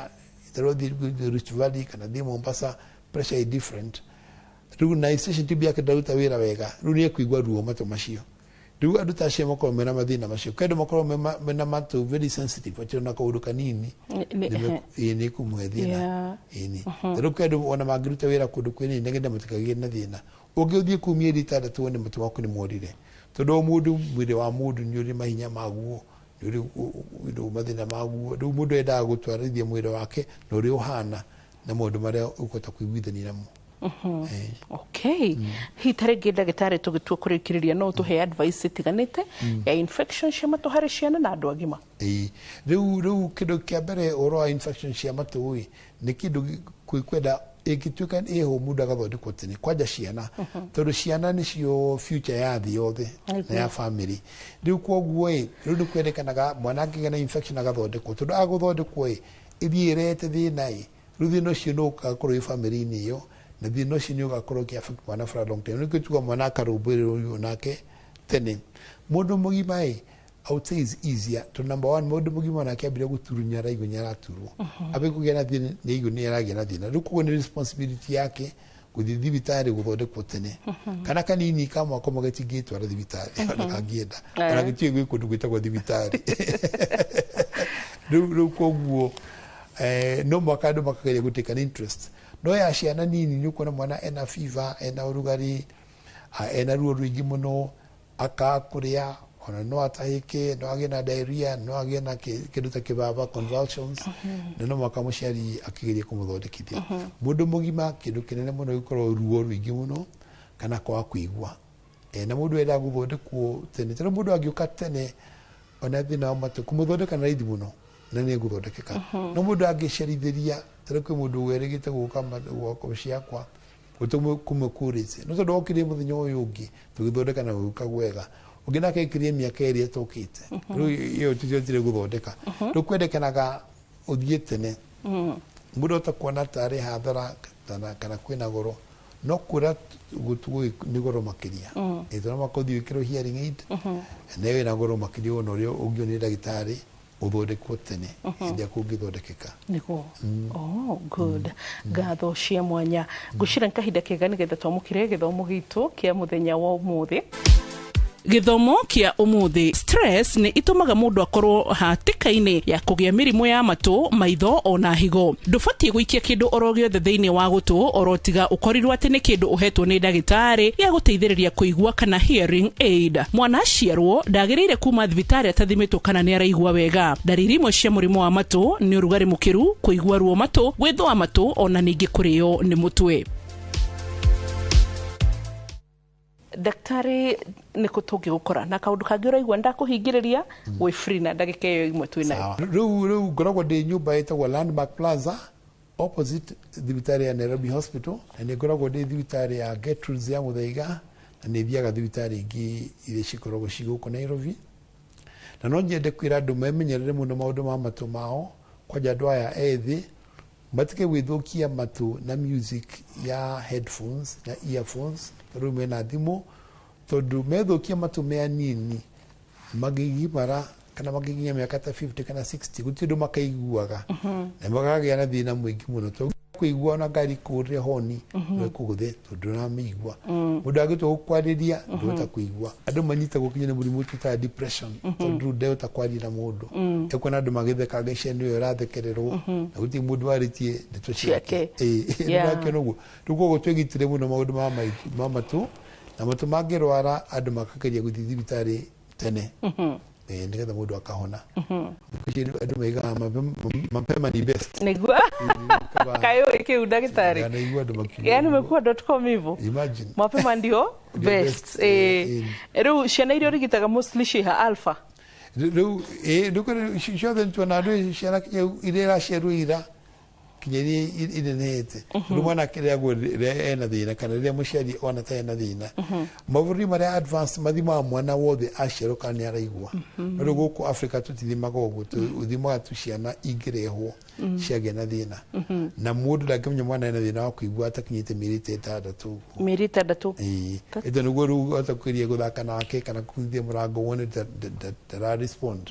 tarĩu thiĩ Rift Valley kana thiĩ Mombasa, pressure is different. Rĩu na eustachian tube yake ndaruta wĩra wega, rĩu nĩ ekuigua ruo matũ macio. Rĩu andũ ta acio makorwo mena mathĩna macio. Kwĩ andũ makorwo mena matũ very sensitive, atĩ ona kaũndũ kanini ĩĩ, nĩ kũmũhe thĩna. Ĩni rĩu kwĩ andũ ona mangĩruta wĩra kũndũ kwĩna nĩgetha matikagĩe na thĩna ũngĩ, ũthiĩ kũu mĩeri 6 wone matũ maku nĩ morire, tondũ o mũndũ, mwĩrĩ wa mũndũ nĩ ũrĩ mahinya maguo, nĩ ũrĩ mathĩna maguo. Rĩu mũndũ endaga gũtwarithia mwĩrĩ wake na ũrĩa ũhana na maũndũ marĩa ũkũhota kũiguithania namo. Okay, hihi ta rĩngĩ, ndagĩtarĩ, tũgĩtua kũrĩkĩrĩria, no ũtũhe advice ĩtiganĩte ya infection cia matũ harĩ ciana na andũ agima? Ĩĩ. Rĩu kĩndũ kĩa mbere, ũhoro wa infection cia matũ ĩ, nĩ kĩndũ kwenda ĩngĩtuĩka ĩho, mũndũ agathondekwo tene, kwanja ciana, tondũ ciana nĩcio future ya thĩ yothe na ya family. Rĩu koguo ĩ, rĩu nĩ kwendekanaga mwana angĩgĩa na infection agathondekwo, tondũ agũthondekwo ĩ, ĩthiĩ ĩrehete thĩna ĩ, rĩu thĩna ũcio no ũgakorwo wĩ family-inĩ ĩyo, na thĩna ũcio nĩ ũgakorwo ũkĩ affect mwana for a long time. Nĩkĩo tuga mwana akarũmbũĩrwo nake tene. Mũndũ mũgima ĩ, I would say is easier, to number one, mũndũ mũgima onake ambire gũturwo nĩ araigua nĩ araturwo, ambire kũgĩa na thĩna nĩ aigua nĩ aragĩa na thĩna. Rĩu koguo nĩ responsibility yake gũthiĩ thibitarĩ gũthondekwo tene. Kana kanini ka mwaka ũmwe gatingĩtwara thibitarĩ ona kangĩenda, ona gĩtiũĩ gwĩ kũndũ gwĩtagwo thibitarĩ. Rĩu koguo no mwaka andũ makageria gũ take an interest. No ya ciana nini, nĩ ũkuona mwana ena fever, ena ũrugarĩ, ena ruo rũingĩ mũno, akaga kũrĩa, ona no atahĩke, no agĩe na diarrhea, no agĩe na kĩndũ ta kĩbaba, convulsions, na no mwaka mũciari akĩgerie kũmũthondekithia. Mũndũ mũgima, kĩndũ kĩnene mũno gĩkorwo ruo rũingĩ mũno kana kwaga kũigua. Na mũndũ endaga gũthondekwo tene, tondũ mũndũ angĩũka tene ona thĩna wa matũ, kũmũthondeka na raithi mũno na nĩ egũthondekeka. No mũndũ angĩcerithĩria, tarĩu kwĩ mũndũ werĩgĩte gũka gwakwa ciakwa kũmwe kũrĩte, no tondũ okire mũthenya ũyũ ũngĩ tũgĩthondeka na gũka gwega, ũngĩ nake aikirie mĩaka 2 atokĩte. Rĩu ĩyo tũtiotire gũthondeka. Rĩu kwendekanaga ũthiĩ tene. Mũndũ ota kuona tarĩ hathara kana kwĩna goro, no kũra gũtũ nĩ goro makĩria. Ĩ, tondũ mwaka ũthiĩ wĩkĩrwo hearing aid na ĩyo ĩna goro makĩria ona ũrĩa ũngĩonire ndagĩtarĩ ũthondekwo tene, hĩndĩ ĩrĩa kũngĩthondekeka. Nĩguo. Oh, good. Ngatho cia mwanya. Ngwĩciria nĩ kahinda kega nĩgetha twamũkĩre gĩthomo gitũ kĩa mũthenya wa ũmũthĩ. Gĩthomo kĩa ũmũthĩ: stress nĩ itũmaga mũndũ akorwo hatĩka-inĩ ya kũgĩa mĩrimũ ya matũ, maitho ona higo. Ndũbatiĩ gũikia kĩndũ oro gĩothe thĩinĩ wa gũtũ, oro tiga ũkorirwo atĩ nĩ kĩndũ ũhetwo nĩ ndagĩtarĩ gĩa gũteithĩrĩria kũigua kana hearing aid. Mwana aciarwo ndagĩrĩire kuma thibitarĩ atathimĩtwo kana nĩ araigua wega. Ndariri imwe cia mũrimũ wa matũ nĩ ũrugarĩ mũkĩru, kũigua ruo matũ, gwĩthũa matũ, ona ningĩ kũrĩo nĩ mũtwe. Daktari, nĩkũ tũngĩgũkora? Na kaũndũ kangĩ ũraigua ndakũhingĩrĩria, wĩ free na ndagĩka ĩyo ĩmwe twĩ nayo. Sawa. Rĩu ngoragwo ndĩ nyũmba ĩtagwo Landmark Plaza, opposite thibitarĩ ya Nairobi Hospital, na nĩ ngoragwo ndĩ thibitarĩ ya Gertrudes ya Muthaiga, na nĩ thiaga thibitarĩ ingĩ iria cikoragwo ci gũkũ Nairobi. Na no nyende kwĩra andũ memenyerere mũno maũndũ ma matũ mao, kwanja andũ aya ethĩ matige gwĩthũkia matũ na music ya headphones na earphones, tondũ rĩu mena thimũ, tondũ methũkia matũ me anini, mangĩgimara kana mangĩkinya mĩaka ta 50 kana 60, gũtirĩ ũndũ makaiguaga na makagĩa na thĩna mũingĩ mũno. Tondũ Kũigua ona ngari kũrĩre honi no ĩkũgũthe tondũ ndũramĩigua. Mũndũ angĩtua gũkwarĩria, ndũhota kũigua. Andũ manyitagwo kinya nĩ mũrimũ twĩtaga depression, tondũ rĩu ndehota kwaria na mũndũ. Ekuona andũ magĩtheka, ngaicia nĩwe ũrathekererwo, na gũtirĩ mũndũ warĩtie ndeto ciake. Ciake. Ĩĩ, nĩũrakĩona ũguo. Rĩu koguo twĩgitĩre mũno maũndũ ma matũ, na matũ mangĩrwara andũ makageria gũthiĩ thibitarĩ tene. Ĩĩ, nĩgetha mũndũ akahona. Thikũ ici andũ maigaga mapema ni best. Nĩguo kaĩ ũĩ kĩu, ndagĩtarĩ? Naigua andũ makiuga Yani ũguo. umekuwa.com hivyo. Imagine. Mapema ndio Ndio best. best, eh. Rĩu ciana iria ũrigitaga mostly ciĩha alpha? Rĩu ĩĩ, rĩu ciothe nĩtuona andũ ciana kinya iria iraciarwo ira kinya iria inenehete. Rĩu mwana akĩrĩagwo rĩrĩa ena thĩna kana rĩrĩa mũciari ona ta ena thĩna. Mabũrũri marĩa advanced mathimaga mwana wothe aciarwo kana nĩ araigua. No rĩu gũkũ Africa tũtithimaga ũguo, tũthimaga tu ciana ingĩrehwo ciagĩa na thĩna. Na mũndũ ndangĩmenya mwana ena thĩna wa kũigua atakinyĩte mĩeri ta 6 ũguo. Mĩeri 6? Ĩĩ, ĩto nĩguo rĩu ũhota kwĩria gũthaka nake kana kũthie mũrango wone ndara respond.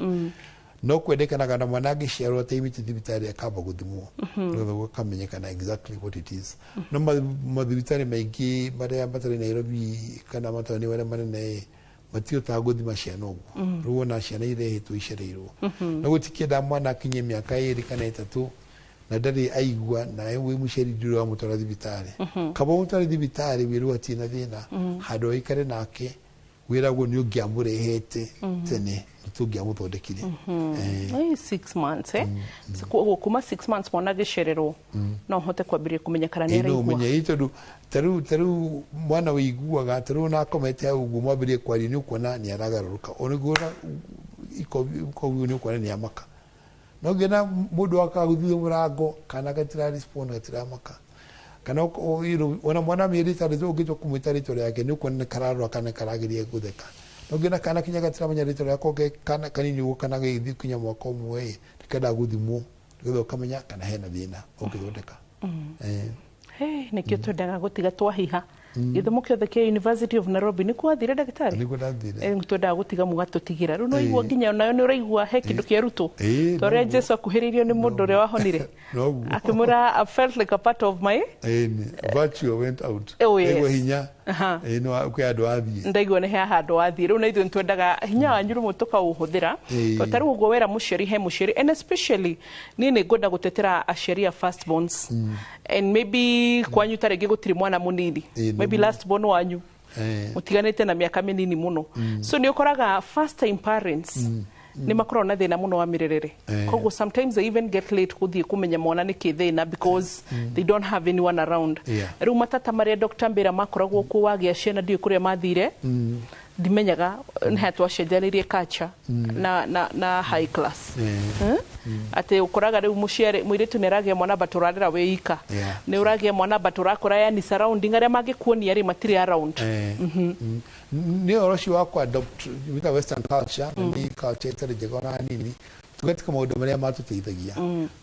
No kwendekanaga na mwana angĩciarwo ataimĩte thibitarĩ akamba gũthimwo, nĩgetha gũkamenyekana exactly what it is. No mathibitarĩ maingĩ marĩa matarĩ Nairobi kana mataũni marĩa manene matihotaga gũthima ciana ũguo. Rĩu wona ciana irehetwo icereirwo. No gũtikĩendaga mwana akinye mĩaka 2 kana 3 na ndarĩ aigua, na wĩ mũciari ndũrĩ wamũtwara thibitarĩ. Kaba ũmũtware thibitarĩ wĩrwo atirĩ na thĩna, handũ aikare nake wĩragwo nĩ ũngĩamũrehete tene nĩtũngĩamũthondekire. Ĩ, 6 months, eh? So, koguo kuma 6 months mwana agĩcererwo no ũhote kwambĩrĩria kũmenya kana nĩ Ĩ, no araigua. ũmenye. Ĩ, tondũ tarĩu mwana wĩiguaga, tarĩu ona akomete hau ũguo mwambĩrĩrie kwaria nĩ ũkuona nĩ aragarũrũka, ona koguo nĩ ũkuona nĩ amaka. No ngĩona mũndũ akagũthithia mũrango kana gatira respond, gatiramaka, kana ona mwana mĩeri 6 ũngĩtua kũmwĩta rĩtwa rĩake nĩ ũkuona nĩ kararora kana karageria gũtheka. No ngĩona kana kinya gatiramenya rĩtwa rĩako ke kana kanini ũguo kana gĩgĩthiĩ kinya mwaka 1 ĩ, nĩkendaga gũthimwo nĩgetha ũkamenya kana hena thĩna ũngĩthondeka. Hey, nĩkĩo twendaga gũtiga twahiha gĩthomo kĩothe kĩa University of Nairobi. Nĩkuo wathire, ndagĩtarĩ? Nĩkuo ndathire. Twendaga gũtiga mũgatũtigĩra rĩu no igua nginya onayo nĩ ũraigua he kĩndũ kĩerutwo, ta ũrĩa Noguo. Jesu akuhĩrĩirio nĩ mũndũ ũrĩa wahonire, Noguo. akĩmwĩra, "I felt like a part of my Ĩni, virtue went out. Oh, yes. Ndaigua hinya. Ĩĩ, no kwĩ andũ athiĩ. Ndaigua nĩ he handũ wathiĩ. Rĩu na ithuĩ nĩtwendaga hinya wanyu rĩmwe tũkaũhũthĩra. Tondũ ta rĩu ũguo wera mũciari he mũciari, and especially niĩ nĩ ngwenda gũtetera aciari a first borns, and maybe kwanyu ta rĩngĩ gũtirĩ mwana mũnini, maybe noguo. last born wanyu mũtiganĩte na mĩaka mĩnini mũno. So nĩ ũkoraga first time parents nĩ makoragwo na thĩna mũno wa mĩrerere. Koguo sometimes they even get late gũthiĩ kũmenya mwana nĩ kĩ thĩna because they don't have anyone around. Rĩu matata marĩa Dr. Mbĩra makoragwo kuo wagĩa ciana, ndiũĩ kũrĩa mathire. Ndimenyaga nĩ twacenjanirie culture na high class. Eh? Atĩ ũkoraga rĩu mũciari mũirĩtu nĩ aragĩa mwana but ũrarera wĩ ika. Nĩ ũragĩa mwana but ũrakora yani surrounding arĩa mangĩkuonia rĩ matirĩ around. Nĩ ũhoro ũcio wa kũ-adopt wĩta western culture, na nĩ culture ĩtarĩ njega ona hanini, tũgatika maũndũ marĩa matũteithagia.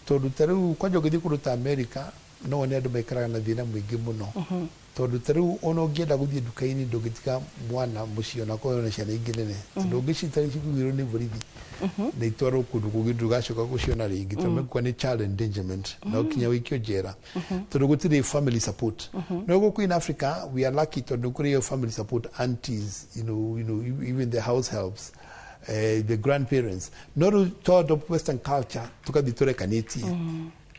Tondũ ta rĩu kwanja ũngĩthiĩ kũndũ ta America no wone andũ maikaraga na thĩna mũingĩ mũno, tondũ ta rĩu ona ũngĩenda gũthiĩ nduka-inĩ ndũngĩtiga mwana mũciĩ ona korwo na ciana ingĩ nene, tondũ ũngĩcita cikũgirwo nĩ borithi na itwarwo kũndũ kũngĩ ndũgacoka gũciona rĩngĩ, tondũ mekuga nĩ child endangerment na ũkinya wĩikio njera, tondũ gũtirĩ family support. No gũkũ in Africa we are lucky, tondũ kũrĩ iyo family support, aunties, even the house helps, the grandparents. No rĩu to adopt western culture tũgathiĩ tũrekanĩtie.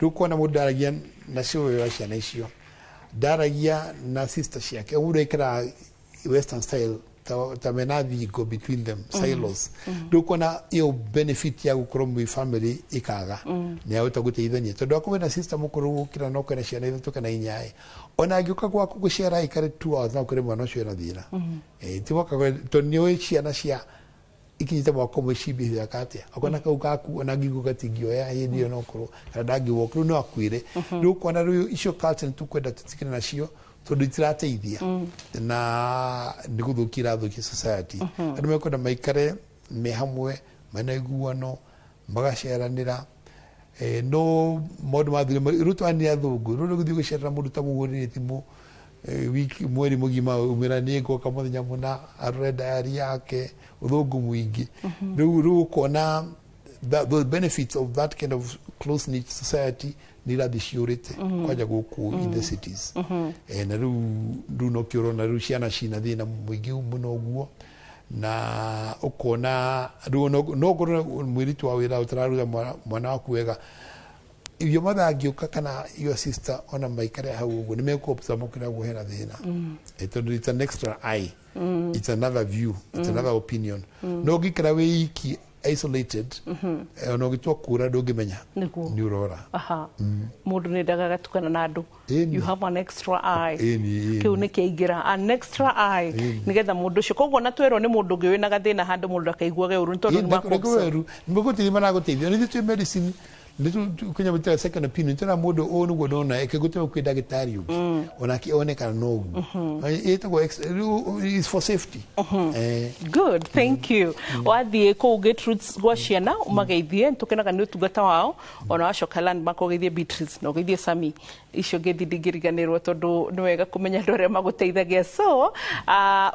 Rĩu kuona mũndũ ndaragia na cũwe wa ciana icio, ndaragia na sister ciake, mũndũ aikaraga western style ta mena thingo between them, silos. Rĩu kuona iyo benefit ya gũkorwo mwĩ family ikaga nĩ ahota gũteithania, tondũ akorwo na sister mũkũrũ gũkĩra no kwĩna ciana ithatũ kana inya, ona angĩũka gwaku gũcera aikare 2 hours no kũrĩ mwana ũcio ena thĩna. Ti mwaka tondũ nĩ ũĩ ciana cia ikinyĩte mwaka 1 cimbihĩaga atĩa, akona kau gaku ona ngingo gatingĩoya hĩndĩ ĩyo no korwo kana ndangĩwoka rĩu no akuĩre. Rĩu ũkona rĩu icio culture nĩ tũkwenda tũtigane nacio tondũ itirateithia na nĩ gũthũkia irathũkia society. Andũ mekwenda maikare me hamwe mena iguano magaceranĩra. No maũndũ mathire rĩu twanire athũngũ rĩu nĩ gũthiĩ gũcerera mũndũ ta mũhũrĩre thimũ wiki mweri mũgima umĩra nĩ ngoka mũthenya mũna arore diary yake, ũthũngũ mũingĩ. Rĩu ũkona the benefits of that kind of close knit society nä irathiĩ ciũrĩte, kwanja gũkũ in the cities. Na rĩu nokĩo ũrona rĩu ciana cina thĩna mũingĩ mũno ũguo, na ũkona rĩu no ũkorwo mwĩrĩtu wa wĩra ũtararuga mwana waku wega, your mother angĩũka kana your sister ona maikare hau ũguo, nĩ mekũobserve kĩrĩa guo hena thĩna. Tondũ it's an extra eye, it's another view, it's another opinion. No ũngĩikara wĩ iki, isolated, ona ũgĩtua kũra ndũngĩmenya nĩ ũrora. Aha, mũndũ nĩ endaga agatukana na andũ. You have an extra eye. Ĩni, ĩni. Kĩu nĩ kĩaingĩra an extra eye, nĩgetha mũndũ ũcio koguo na twerwo nĩ mũndũ ũngĩ wĩna gathĩna handũ, mũndũ akaiguage ũru nĩ tondũ nĩ makũ. Nĩmagũteithia, maragũteithia. Nĩ ithuĩ twĩ medicine nĩ second opinion, tũra mũndũ ũũ nĩguo ndona ĩkĩgũtũma kwĩ ndagĩtarĩ ũngĩ onake one kana no ũguo. Ĩtagwo is for safety. Good, thank you. Wathiĩ kũu Gertrudes gwa ciana ũmageithie, tũkenaga nĩ ũtungata wao. Ona wacoka Landmark ũgeithie Beatrice na ũgeithie Sami, icio ngeithi ndingĩriganĩrwo tondũ nĩ wega kũmenya andũ arĩa magũteithagia. So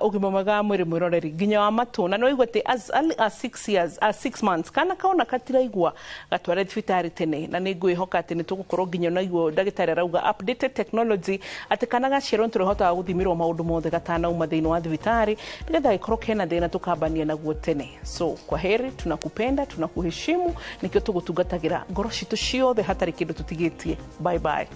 ũgima mwega wa mwĩrĩ, mwĩroreri, nginya wa matũ, na nĩ waigua atĩ as early as 6 years, as 6 months, kana kaona katiraigua, gatware thibitarĩ tene. Na nĩ ngwĩhoka atĩ nĩ tũgũkorwo nginya naiguo ndagĩtarĩ arauga updated technology, atĩ kana gaciarwo nĩ tũrĩhotaga gũthimĩrwo maũndũ mothe gatanauma thĩinĩ wa thibitarĩ, nĩgetha gĩkorwo kena thĩna tũkambania naguo tene. So kwa heri, tunakupenda, tunakuheshimu, nĩkĩo tũgũtungatagĩra ngoro citũ ciothe hatarĩ kĩndũ tũtigĩtie. Bye bye.